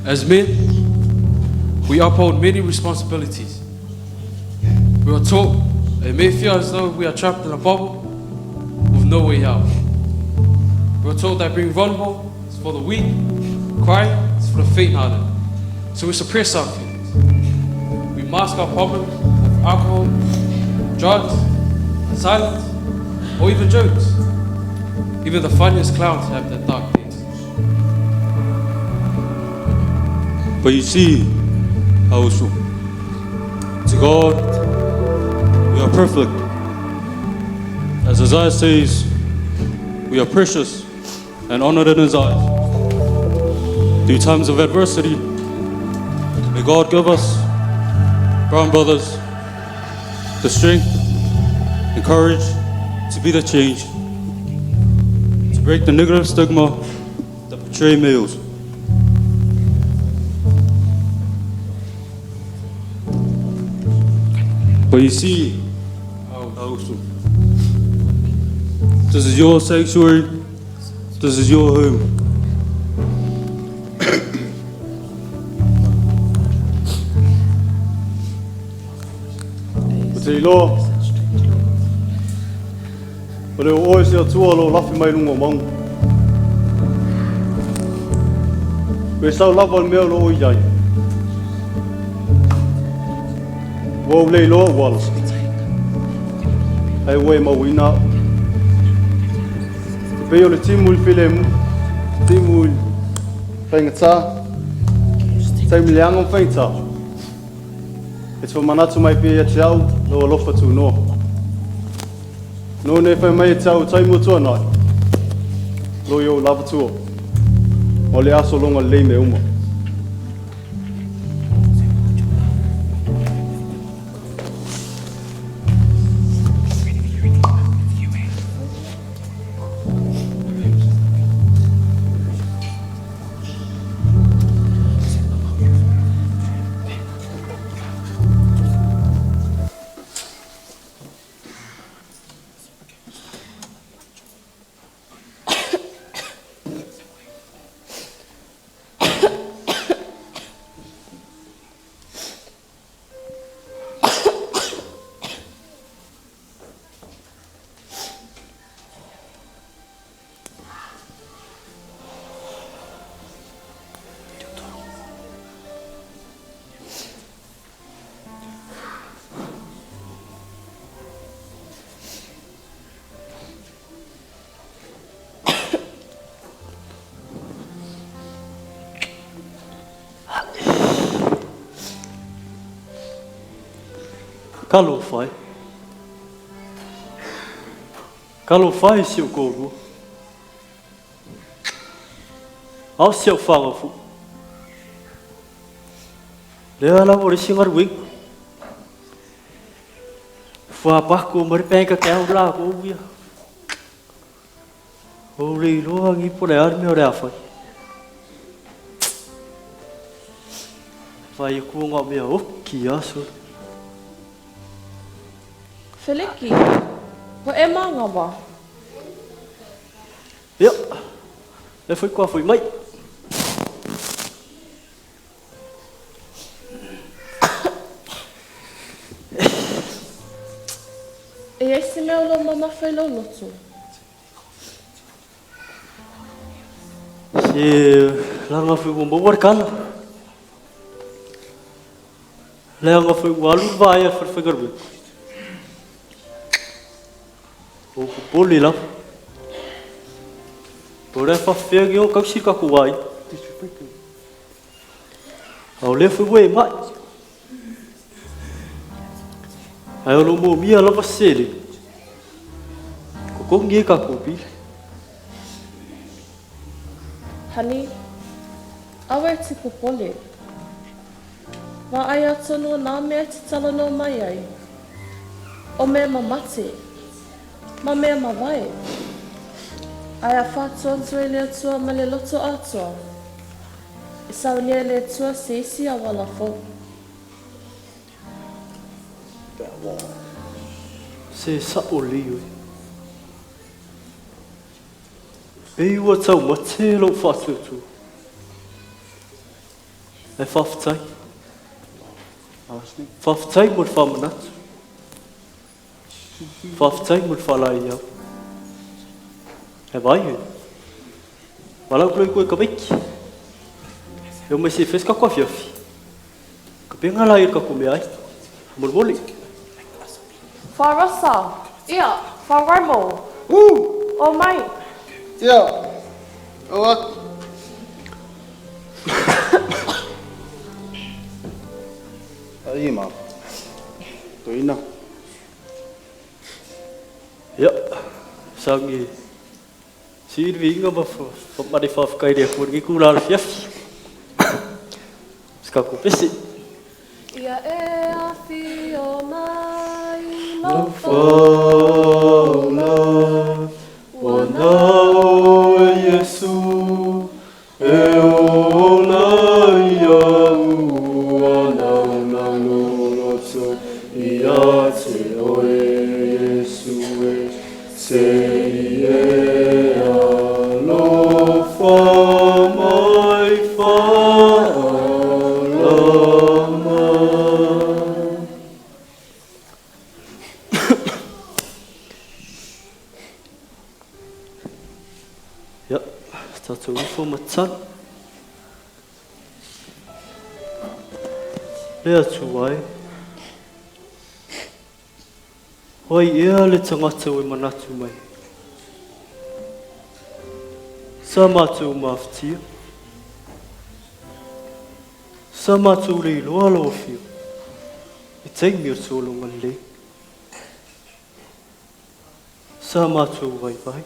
As men, we uphold many responsibilities. We are taught it may feel as though we are trapped in a bubble with no way out. We are told that being vulnerable is for the weak, crying is for the faint-hearted. So we suppress our feelings. We mask our problems with alcohol, drugs, silence, or even jokes. Even the funniest clowns have their dark days. But you see, Ausu, to God, we are perfect. As Isaiah says, we are precious and honored in His eyes. Through times of adversity, may God give us, brown brothers, the strength and courage to be the change, to break the negative stigma that portray males. But you see, Ausu, this is your sanctuary, this is your home. O te iloa, o le o oe se Atua o lo o lafi mai luga o mauga. Ua e sau lava i le mea o lo o i ai. Ua ou le iloa ou ala, ae ua e mauina au. E pei o le timu i le filemu, timu i le faigata, taimi leaga ma faigata. E te faamanatu mai pea ia te au lou alofa tunoa. No nei fai mai e te au taimi o tuanai, lo i ou lava tua, ma o le aso loga lelei mea uma. Talofa e. Talofa e si ou toalua. Ao si au fagafua. Lea lava o le isi galuega. Fuapako ma le bank account lakou ia. Ou le iloa agi po o le a le mea o le a fai. Vaai atu ua na o mea oki lava sole. Feliki, ua e manava? Ia, lea foi kua foi mai. E i ai se mea o lo o mamafa i lou loto? Se leaga foi ua maua le tala. Leaga foi ua alu le vaea i le falefaigaluega. Ua ou popole lava. Po o le a faafefea nei ona tausi le tatou aiga. A o lea foi ua e mai. Ae o lo o moomia lava se seleni. Totogi ai tatou pili. Honey, aua e te popole. Vaai atonu o nā mea e te talanoa mai ai, o mea mamate, ma mea mavae. Ae a fātuatua i le Atua ma le loto atoa, e saunia e le Atua se isi auala fou. Se sa'o lelei oe. Pei ua taumate lou faatuatua. Ae faafetai. Faafetai mo le faamanatu. Faafetai mo le faalaeiau. Ae vaai e. Valaau atu loa i tua i tamaiti. E omai se i fai se tatou afiafi. Kapega la ia le tatou meaai. Faamolemole. Faarosa, Ia, faaRemo. Omai. Ia, o atu. Ai ma. Toeaina. Ia, sagi sii le viiga ma ma le faafetai i le Atua i lenei itula o le afiafi. Se tatou pese. Ia e afio mai lau Faaola, ua na oe Iesu e ola iaʻu, ua laulau lou loto ia te oe Iesu e, se i e alofa mai faalama. Ia, tatou ifo ma tatalo. Le Atua e, o ai ea le tagata ua e manatu mai? Sa matou mafatia, sa matou le iloa lau Afioga i taimi o le sologa lelei. Sa matou vaivai.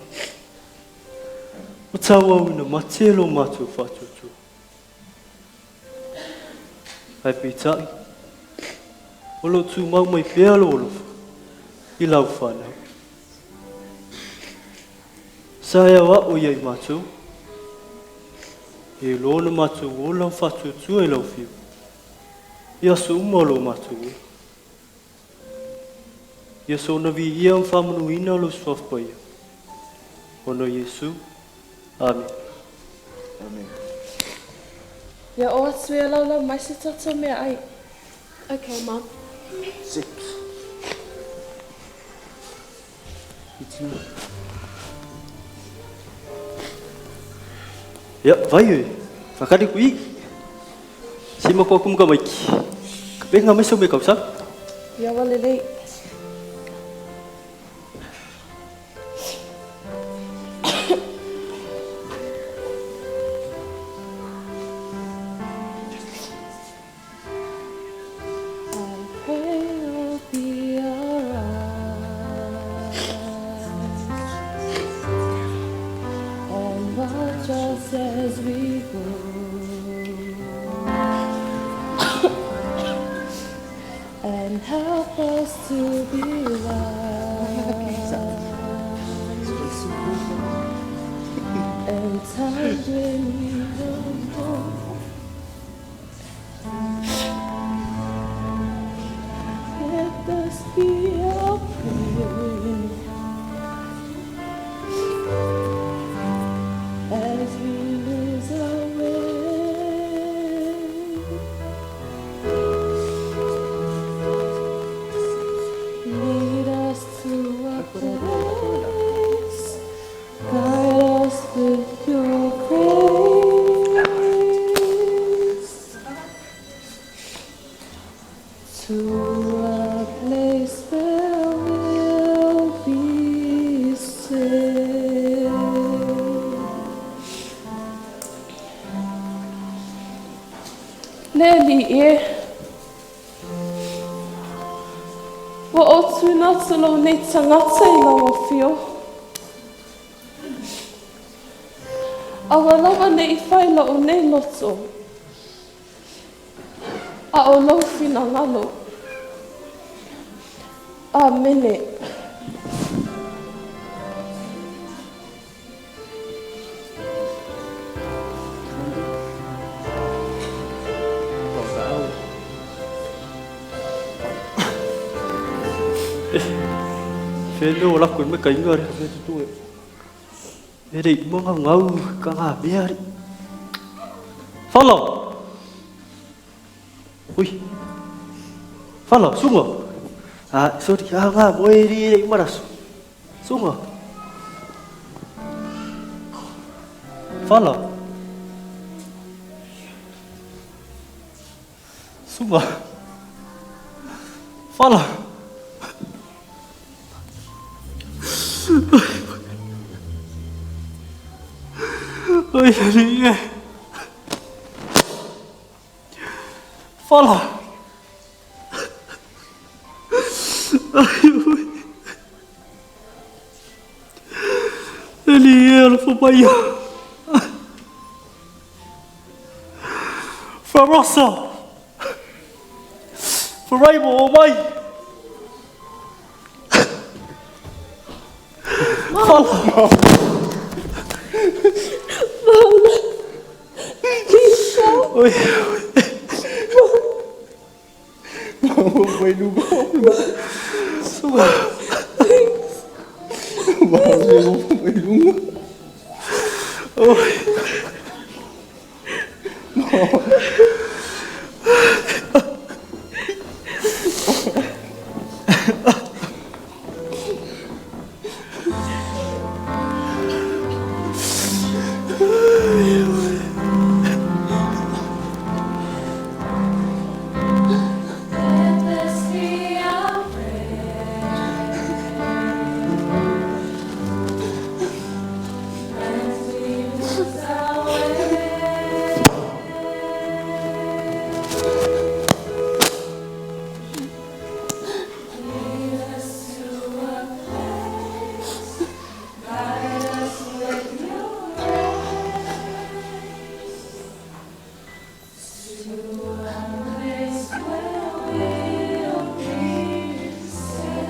Ua tauauina mate lo matou faatuatua. Ae peitai, o lo o tumau mai pea lou alofa i lau fanau. Sa e aoao ia i matou, e iloa ona matou ola ma faatuatua i lau Afioga i aso uma o lo matou ola. Ia soona viia ma faamanuina lou Suafa Paia, ona o Iesu. Amene. Amene. Ia o atu e laulau mai se tatou meaai. Okay, Mom. Zips. Ia, vai e. Whakari ku i. Sima koa kumu ka maiki. Ka penga mai sau me kau sa. Ia ua lelei. I pray you'll be alright And watch us as we go. And help us to be wise. And times when we don't know. Let us be our prayer as we lose our way. Lead us to a place, guide us with your grace, to a place where we'll be safe. Le alii e, ua ou tuuina atu lou nei tagata i lau afio. Aua lava ne i fai lou nei loto, a o lou finagalo. Amene. Fe leo lako i me ka inga re fe tu e. E rei mo ngau ngau ka ngā mea ri. Fala! Ui. Fala, sunga. Ah, sorry, ah, ngā mo e ri rei marasu. Sunga. Fala. Sunga. Fala. Oi, alii e. Fala. Ai, ui. Alii e, alofa mai. Farosa. Faraimo o mai. Fala. Maula. Please, Oi. Mai luga. Sunga. Mai luga. Oi. Let this be our prayer as we lose our way. Lead us to a place, guide us with your grace, to a place where we'll be safe.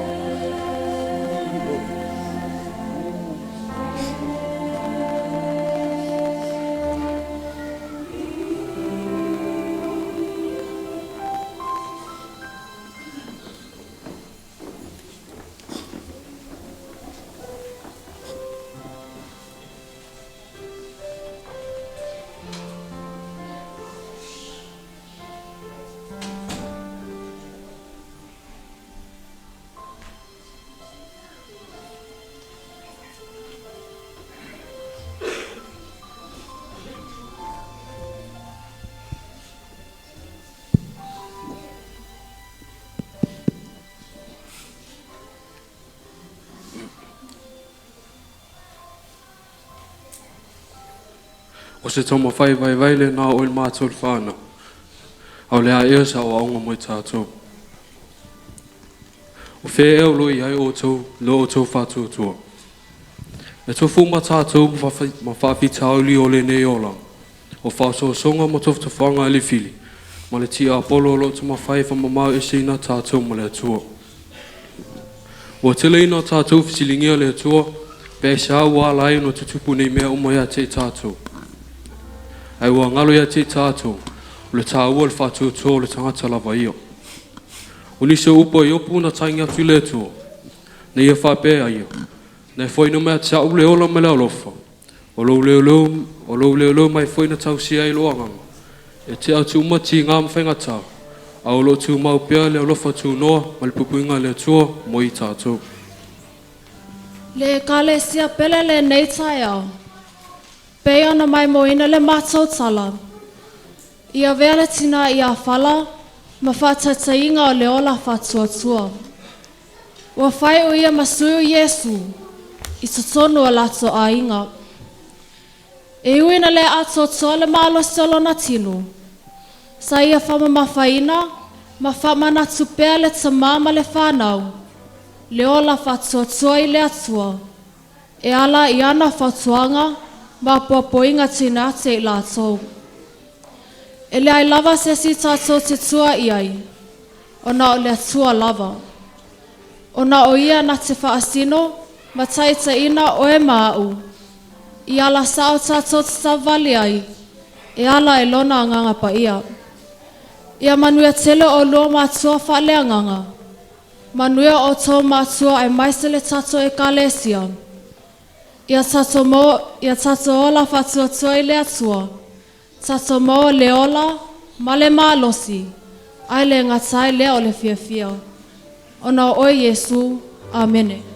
O se taumafai vaivai lenā o i matou le fanau. A o le a ea sa aoaoga mo i tatou. O fea ea o lo o i ai outou i lo outou faatuatua. E tofu uma tatou ma faafitauli o lenei olaga, o faaosoosoga ma tofotofoga a le fili, ma le tiapolo o loo taumafai e faamamao eseina tatou ma le Atua. Ua tele ina tatou fesiligia le Atua pe aisā ua ala ai ona tutupu nei mea uma iā te i tatou. Ae ua galo iā te i tatou, o le tāua o le faatuatua o le tagata lava ia. O nisi o upu a Iopu na taigi atu i le Atua, na ia faapea ia, na e foaiina mai ia te a'u le ola ma le alofa, o lou leoleo, o lou leoleo mai foi na tausia ai lou agaga, e tea atu uma tigā ma faigatā, a o loo tumau pea le alofa tunoa ma le puipuiga a le Atua mo i tatou. Le ekalesia pele lenei taeao. Pei ona maimoina le matou tala. Ia avea le tinā ia fala ma faataitaiga o le ola faatuatua. Ua fai o ia ma sui o Iesu i totonu o latou aiga. E ui ina le atoatoa le malosi o lona tino, sa ia faamamafaina ma faamanatu pea le tamā ma le fanau le ola faatuatua i le Atua e ala i ana fautuaga ma apoapoaiga tuuina atu e i latou. E leai lava se isi tatou te tua i ai, ona o le Atua lava. Ona o ia na te faasino ma taitaiina oe ma a'u i ala sao tatou te savavali ai e ala i lona agaga paia. Ia manuia tele ʻolua matua faaleagaga, manuia outou matua aemaise le tatou ekalesia. Ia tatou maua, ia tatou ola faatuatua i le Atua, tatou maua le ola ma le malosi, ae le gata ai lea o le fiafia. Ona o oe Iesu. Amene.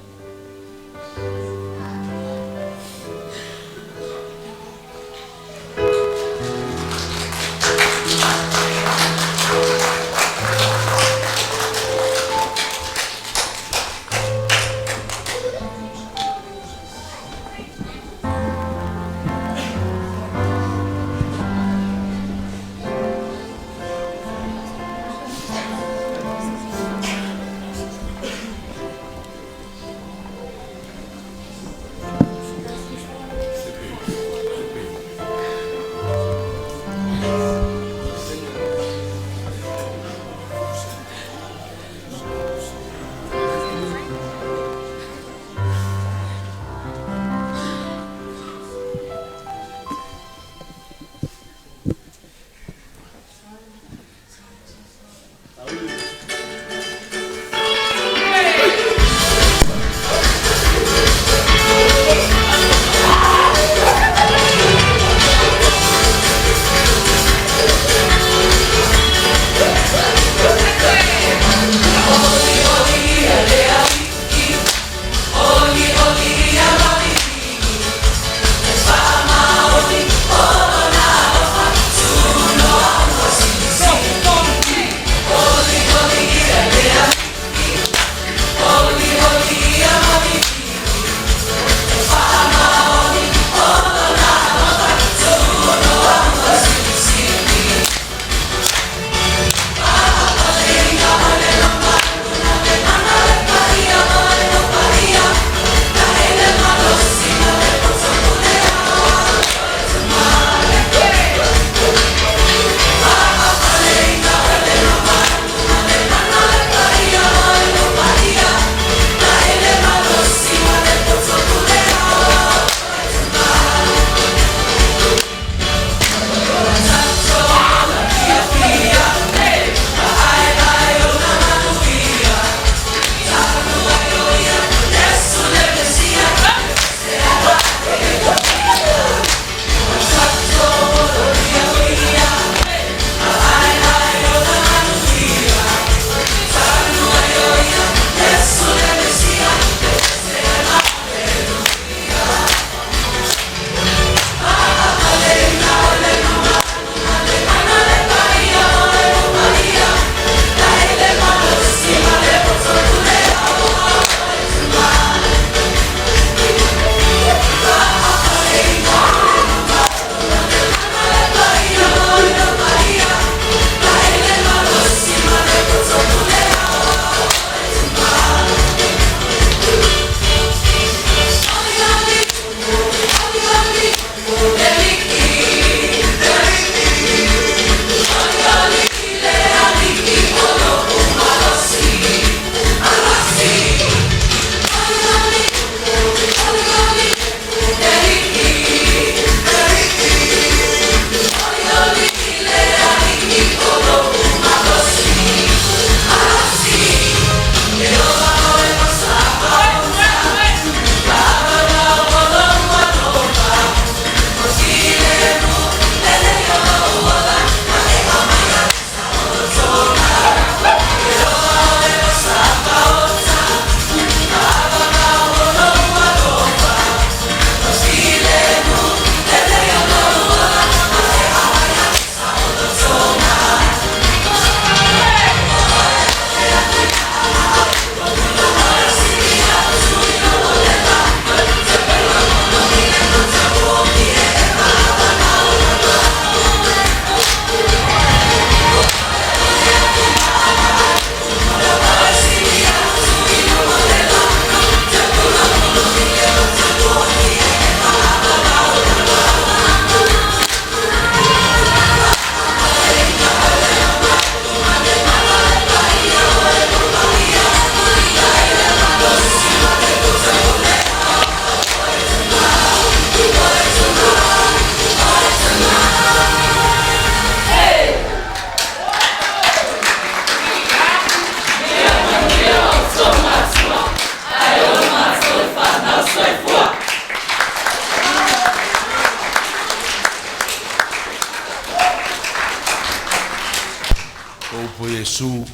Iesu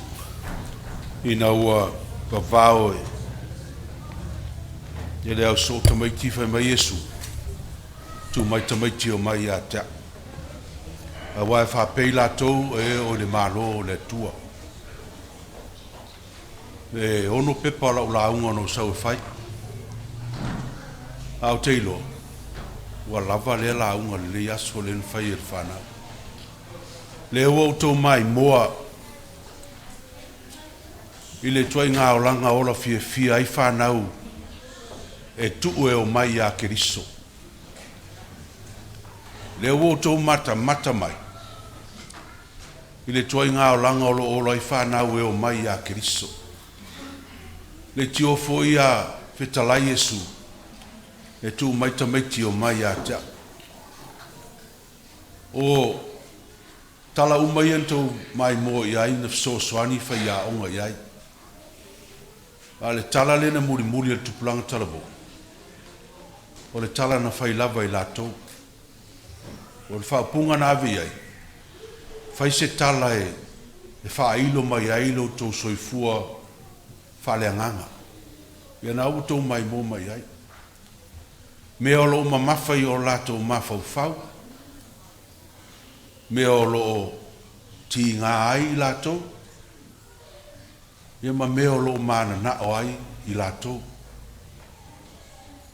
ina ua vavao e le ausoo tamaiti, fai mai Iesu, tuu mai tamaiti e omai ia te a'u, auā e faapei latou e oo i le Malo o le Atua. E 6 pepa o la'u lauga na ou sau e fai, ae ou te iloa ua lava lea lauga i lenei aso lea na fai e le fanau. Lea ua outou maimoa i le ituaiga olaga ola fiafia ai fanau e tuu e omai iā Keriso. Lea ua outou matamata mai i le ituaiga olaga o lo o ola ai fanau e omai iā Keriso. Leitio foi a fetalai Iesu e tuu mai tamaiti e omai ia te a'u. O tala uma ia na tou maimoa i ai na fesoasoani faiaoga i ai. A o le tala lea na mulimuli e le tupulaga talavou, o le tala na fai lava i latou. O le faaupuga na ave i ai, fai se tala e faailo mai ai lo outou soifua faaleagaga. Ia na ua outou maimoa mai ai. Mea o lo o mamafa i o latou mafaufau, mea o lo o tiga ai i latou, ia ma mea o lo o mananao ai i latou.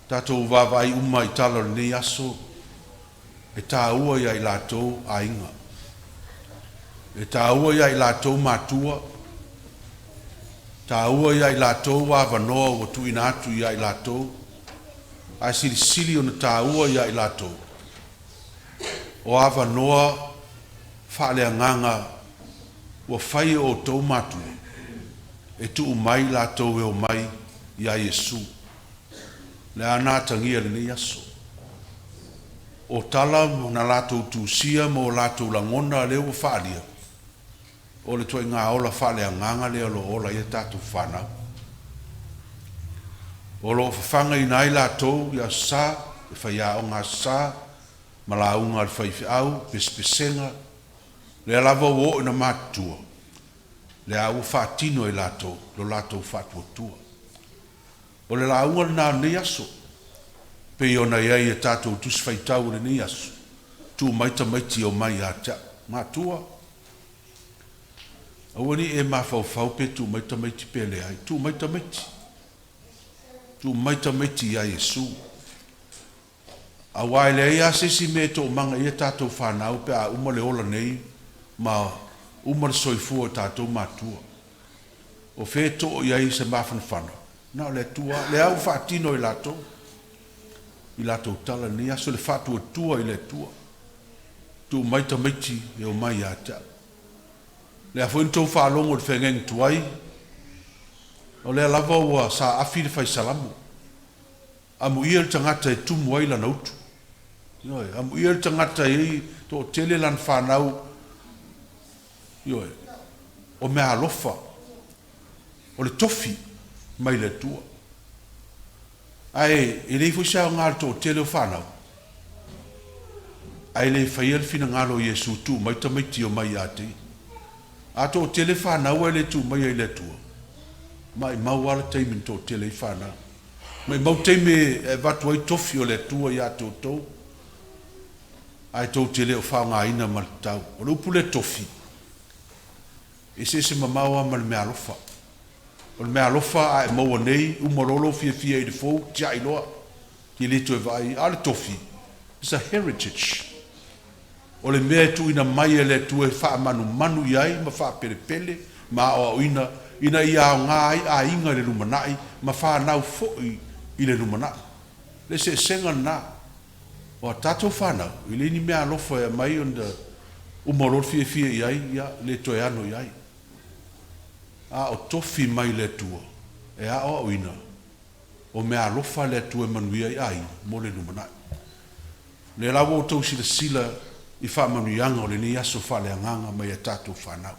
Tatou vaavaai uma i tala o lenei aso, e taua ia i latou aiga. E taua ia i latou matua, taua ia i latou avanoa ua tuuina atu ia i latou, ae silisili ona taua ia i latou o avanoa faaleagaga ua fai e outou matua e tuu mai latou e omai iā Iesu. Le a na atagia i lenei aso. O tala na latou tusia ma o latou lagona lea ua faaalia, o le ituaiga ola faaleagaga lea o lo o ola ai a tatou fanau. O lo o fafagaina ai latou i Aso Sa, e faiaoga Aso Sa, ma lauga a le faifeau, pesepesega, lea lava ua oo ina matutua, lea ua faatino e latou lo latou faatuatua. O le lauga lena o lenei aso, pei ona i ai i a tatou Tusi Faitau o lenei aso, tuu mai tamaiti e omai ia te a'u. Matua, aua ne i e mafaufau pe tuu mai tamaiti pe leai, tuu mai tamaiti. Tuu mai tamaiti iā Iesu. Auā e leai lava se isi mea e toomaga i ai a tatou fanau pe a uma le ola nei ma uma le soifua o tatou matua. O fea e too i ai se mafanafana? Na o le Atua lava. Lea ua faatino e latou i latou tala i lenei aso le faatuatua i le Atua. Tuu mai tamaiti e omai ia te a'u. Lea foi na tou faalogo i le feagaiga tuai, o lea lava ua saafi le fai Salamo. Amuia le tagata e tumu ai lana utu. Ioe, amuia le tagata e i ai toatele lana fanau, ioe, o meaalofa, o le tofi mai le Atua. Ae e leai foi se aoga i le toatele o fanau, ae le faia le finagalo o Iesu tuu mai tamaiti omai ia te ia. A toatele fanau ae le tuu maia i le Atua, maimau lava le taimi na toatele ai fanau. Maimau taimi e avatu ai tofi o le Atua ia te outou, ae tou te le o faaaogaina ma le tatau. O le upu lea tofi, e eseese mamao lava ma le meaalofa. O le meaalofa a e maua nei, uma loa lou fiafia i le fou, tiai loa, e le toe vaai. A o le tofi, it's a heritage. O le mea e tuuina mai e le Atua e faamanumanu i ai ma faapelepele ma aoaoina ina ia aoga ai aiga i le lumanai ma fanau foi i le lumanai. Le eseesega lena. O a tatou fanau, e leai ni meaalofa e aumai ona uma loa le fiafia i ai, ia, le toe ano i ai. A o tofi mai le Atua e aoaoina, o meaalofa a le Atua e manuia ai aiga mo le lumanai. O lea la ua outou silasila i faamanuiaga o lenei aso faaleagaga mai a tatou fanau.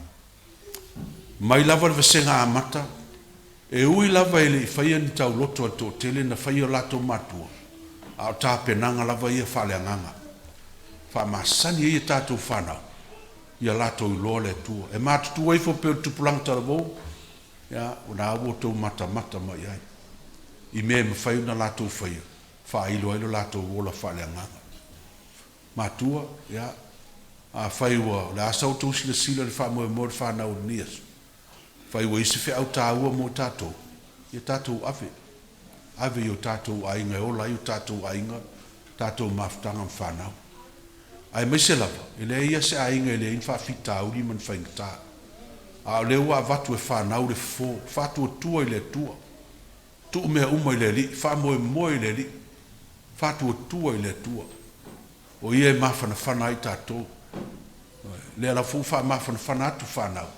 Mai lava le vasega amata, e ui lava e le i faia ni tauloto a le toatele na faia e o latou matua, a o tapenaga lava ia faaleagaga. Faamasani ai a tatou fanau. Ia latou iloa le Atua. E matutua ifo pei o le tupulaga talavou, ia, o lena ua outou matamata mai i ai i mea e mafai ona latou faia, faailo ai lo latou ola faaleagaga. Matua, ia, afai ua, o le a sa outou silasila i le faamoemoe o le fanau i lenei aso, afai ua i ai se feau taua mo tatou, ia tatou ave, ave i o tatou aiga e ola ai o tatou aiga, tatou mafutaga ma fanau. Aemaise lava, e leai lava se aiga e leai ni faafitauli ma ni faigata. A o lea ua avatu e fanau le fofo, faatuatua i le Atua, tuu mea uma i le Alii, faamoemoe i le Alii, faatuatua i le Atua. O Ia e mafanafana ai tatou. O lea lava foi ua faamafanafana atu fanau,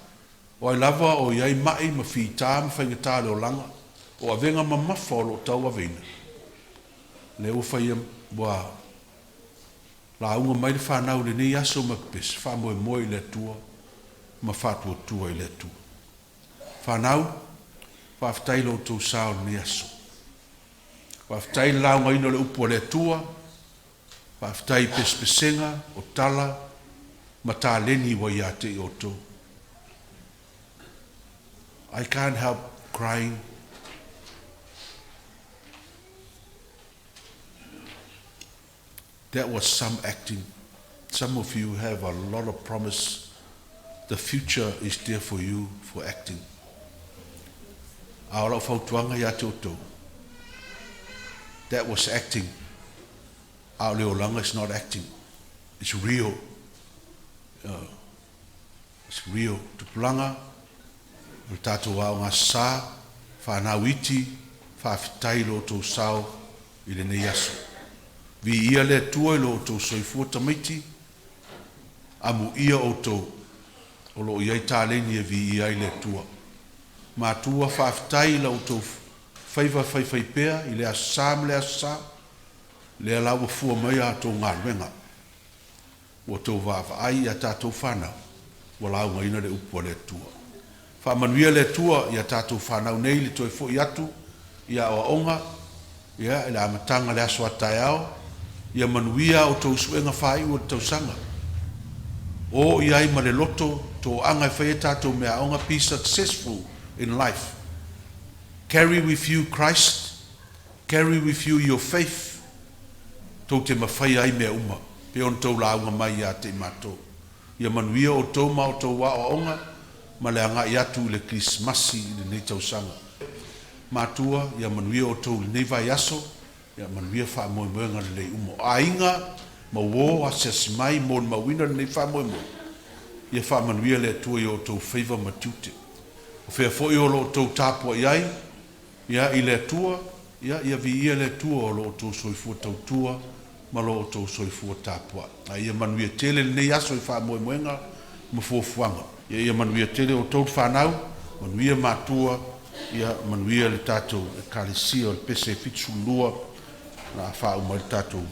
o ai lava o i ai mai ma fita ma faigata o le olaga, o avega mamafa o lo o tauaveina, lea ua faia, ua Lauga mai le fanau i lenei aso ma pepese, faamoemoe i le Atua ma faatuatua i le Atua. Fanau, faafetai i lo outou sao i lenei aso. Faafetai i le laugaina o le upu a le Atua, faafetai i pesepesega, o tala ma taleni ua ia te i outou. I can't help crying. That was some acting. Some of you have a lot of promise. The future is there for you for acting. A o lau fautuaga ia te outou, that was acting. A o le olaga is not acting. It's real. It's real. Tupulaga, o le tatou Aoga Aso Sa, fanau iti, faafetai i lo outou sao i lenei aso. Viia le Atua i lo outou soifua tamaiti, amuia outou o lo o i ai taleni e viia ai le Atua. Matua, faafetai i la outou faiva faifaipea i le Aso Sa ma le Aso Sa, lea la ua fua mai a outou galuega. Ua outou vaavaai i a tatou fanau, ua laugaina le upu a le Atua. Faamanuia le Atua i a tatou fanau nei i le toe foi atu i aoaoga, ia, i le amataga i le aso a taeao, ia manuia a outou suega faaiu o le tausaga. O i ai ma le loto toaga e fai ai tatou meaaoga, be successful in life. Carry with you Christ, carry with you your faith, tou te mafaia ai mea uma, pei ona tou lauga mai ia te i matou. Ia manuia outou ma outou aoaoga ma le agai atu i le Kerisimasi i lenei tausaga. Matua, ia manuia outou i lenei vaiaso, ia manuia faamoemoega lelei uma o aiga ma uo, asiasi mai, molimauina lenei faamoemoe. Ia faamanuia le Atua i outou faiva ma tiute. O fea foi o lo outou tapuai ai, ia, i le Atua, ia, ia viia le Atua o lo outou soifua tautua ma lo outou soifua tapuai. A ia manuia tele lenei aso i faamoemoega ma fuafuaga. Ia, ia manuia tele outou le fanau, manuia matua, ia manuia le tatou Ekalesia o le Pese 72, o le a faauma ai le tatou.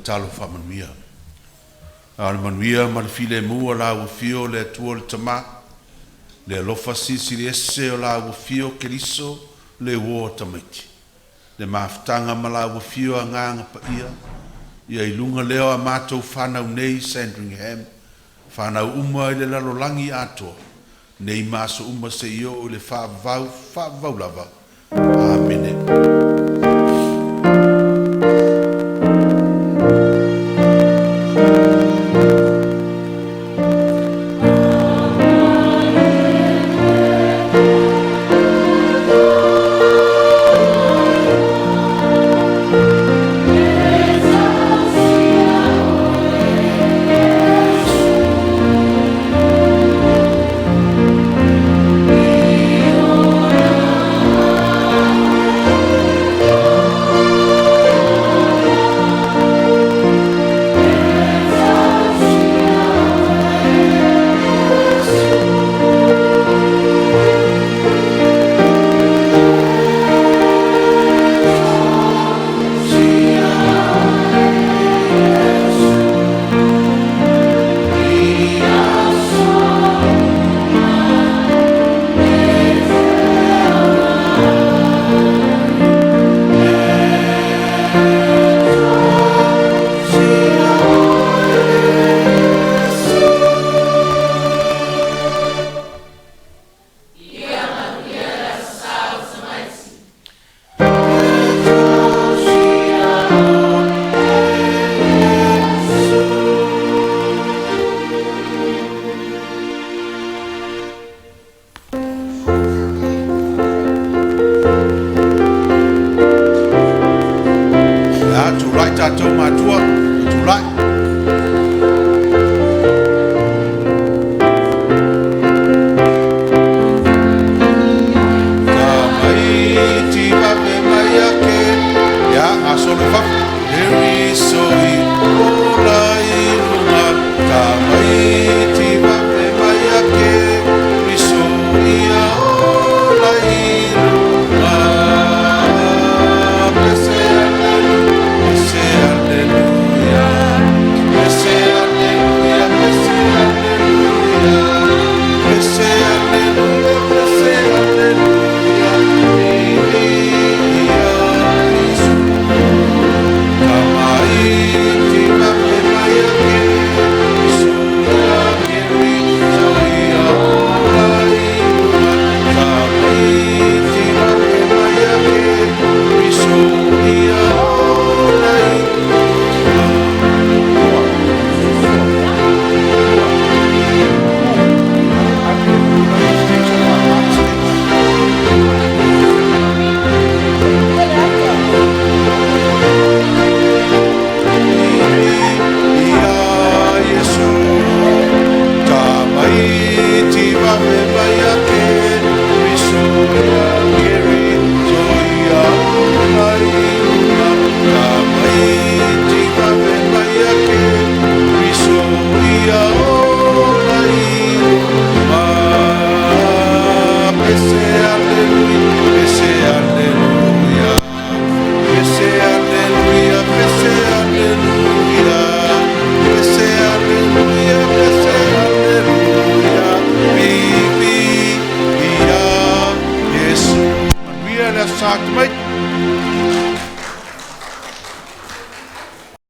tatalo faamanuia. A o le manuia ma le filemu o la ua afio o le Atua le Tamā, le alofa silisili ese o la ua afio Keriso le uō a tamaiti, le mafutaga ma la ua afio Agaga Paia, ia i luga lea o a matou fanau nei i Sandringham, fanau uma i le lalolagi atoa, nei ma aso uma seia oo i le faavavau faavavau lava. Amene. Ia, tulai tatou matua, tulai. Tamaiti vave mai ake, ia, gasolo i fafo. Keriso i ola i luga, tamaiti vave mai ake, Keriso ia ola i luga. Blessed Alleluia, blessed Alleluia, blessed Alleluia, blessed Alleluia, blessed Alleluia, blessed Alleluia, Vivi Iesu. Tamaiti vave mai ake, Keriso ia, Keriso ia ola i luga. Tamaiti vave mai ake, Keriso ia ola i luga. Ia Iesu, tamaiti vave mai ake, Keriso ia, Keriso ia ola i luga. Tamaiti vave mai ake, Keriso ia ola i luga. Blessed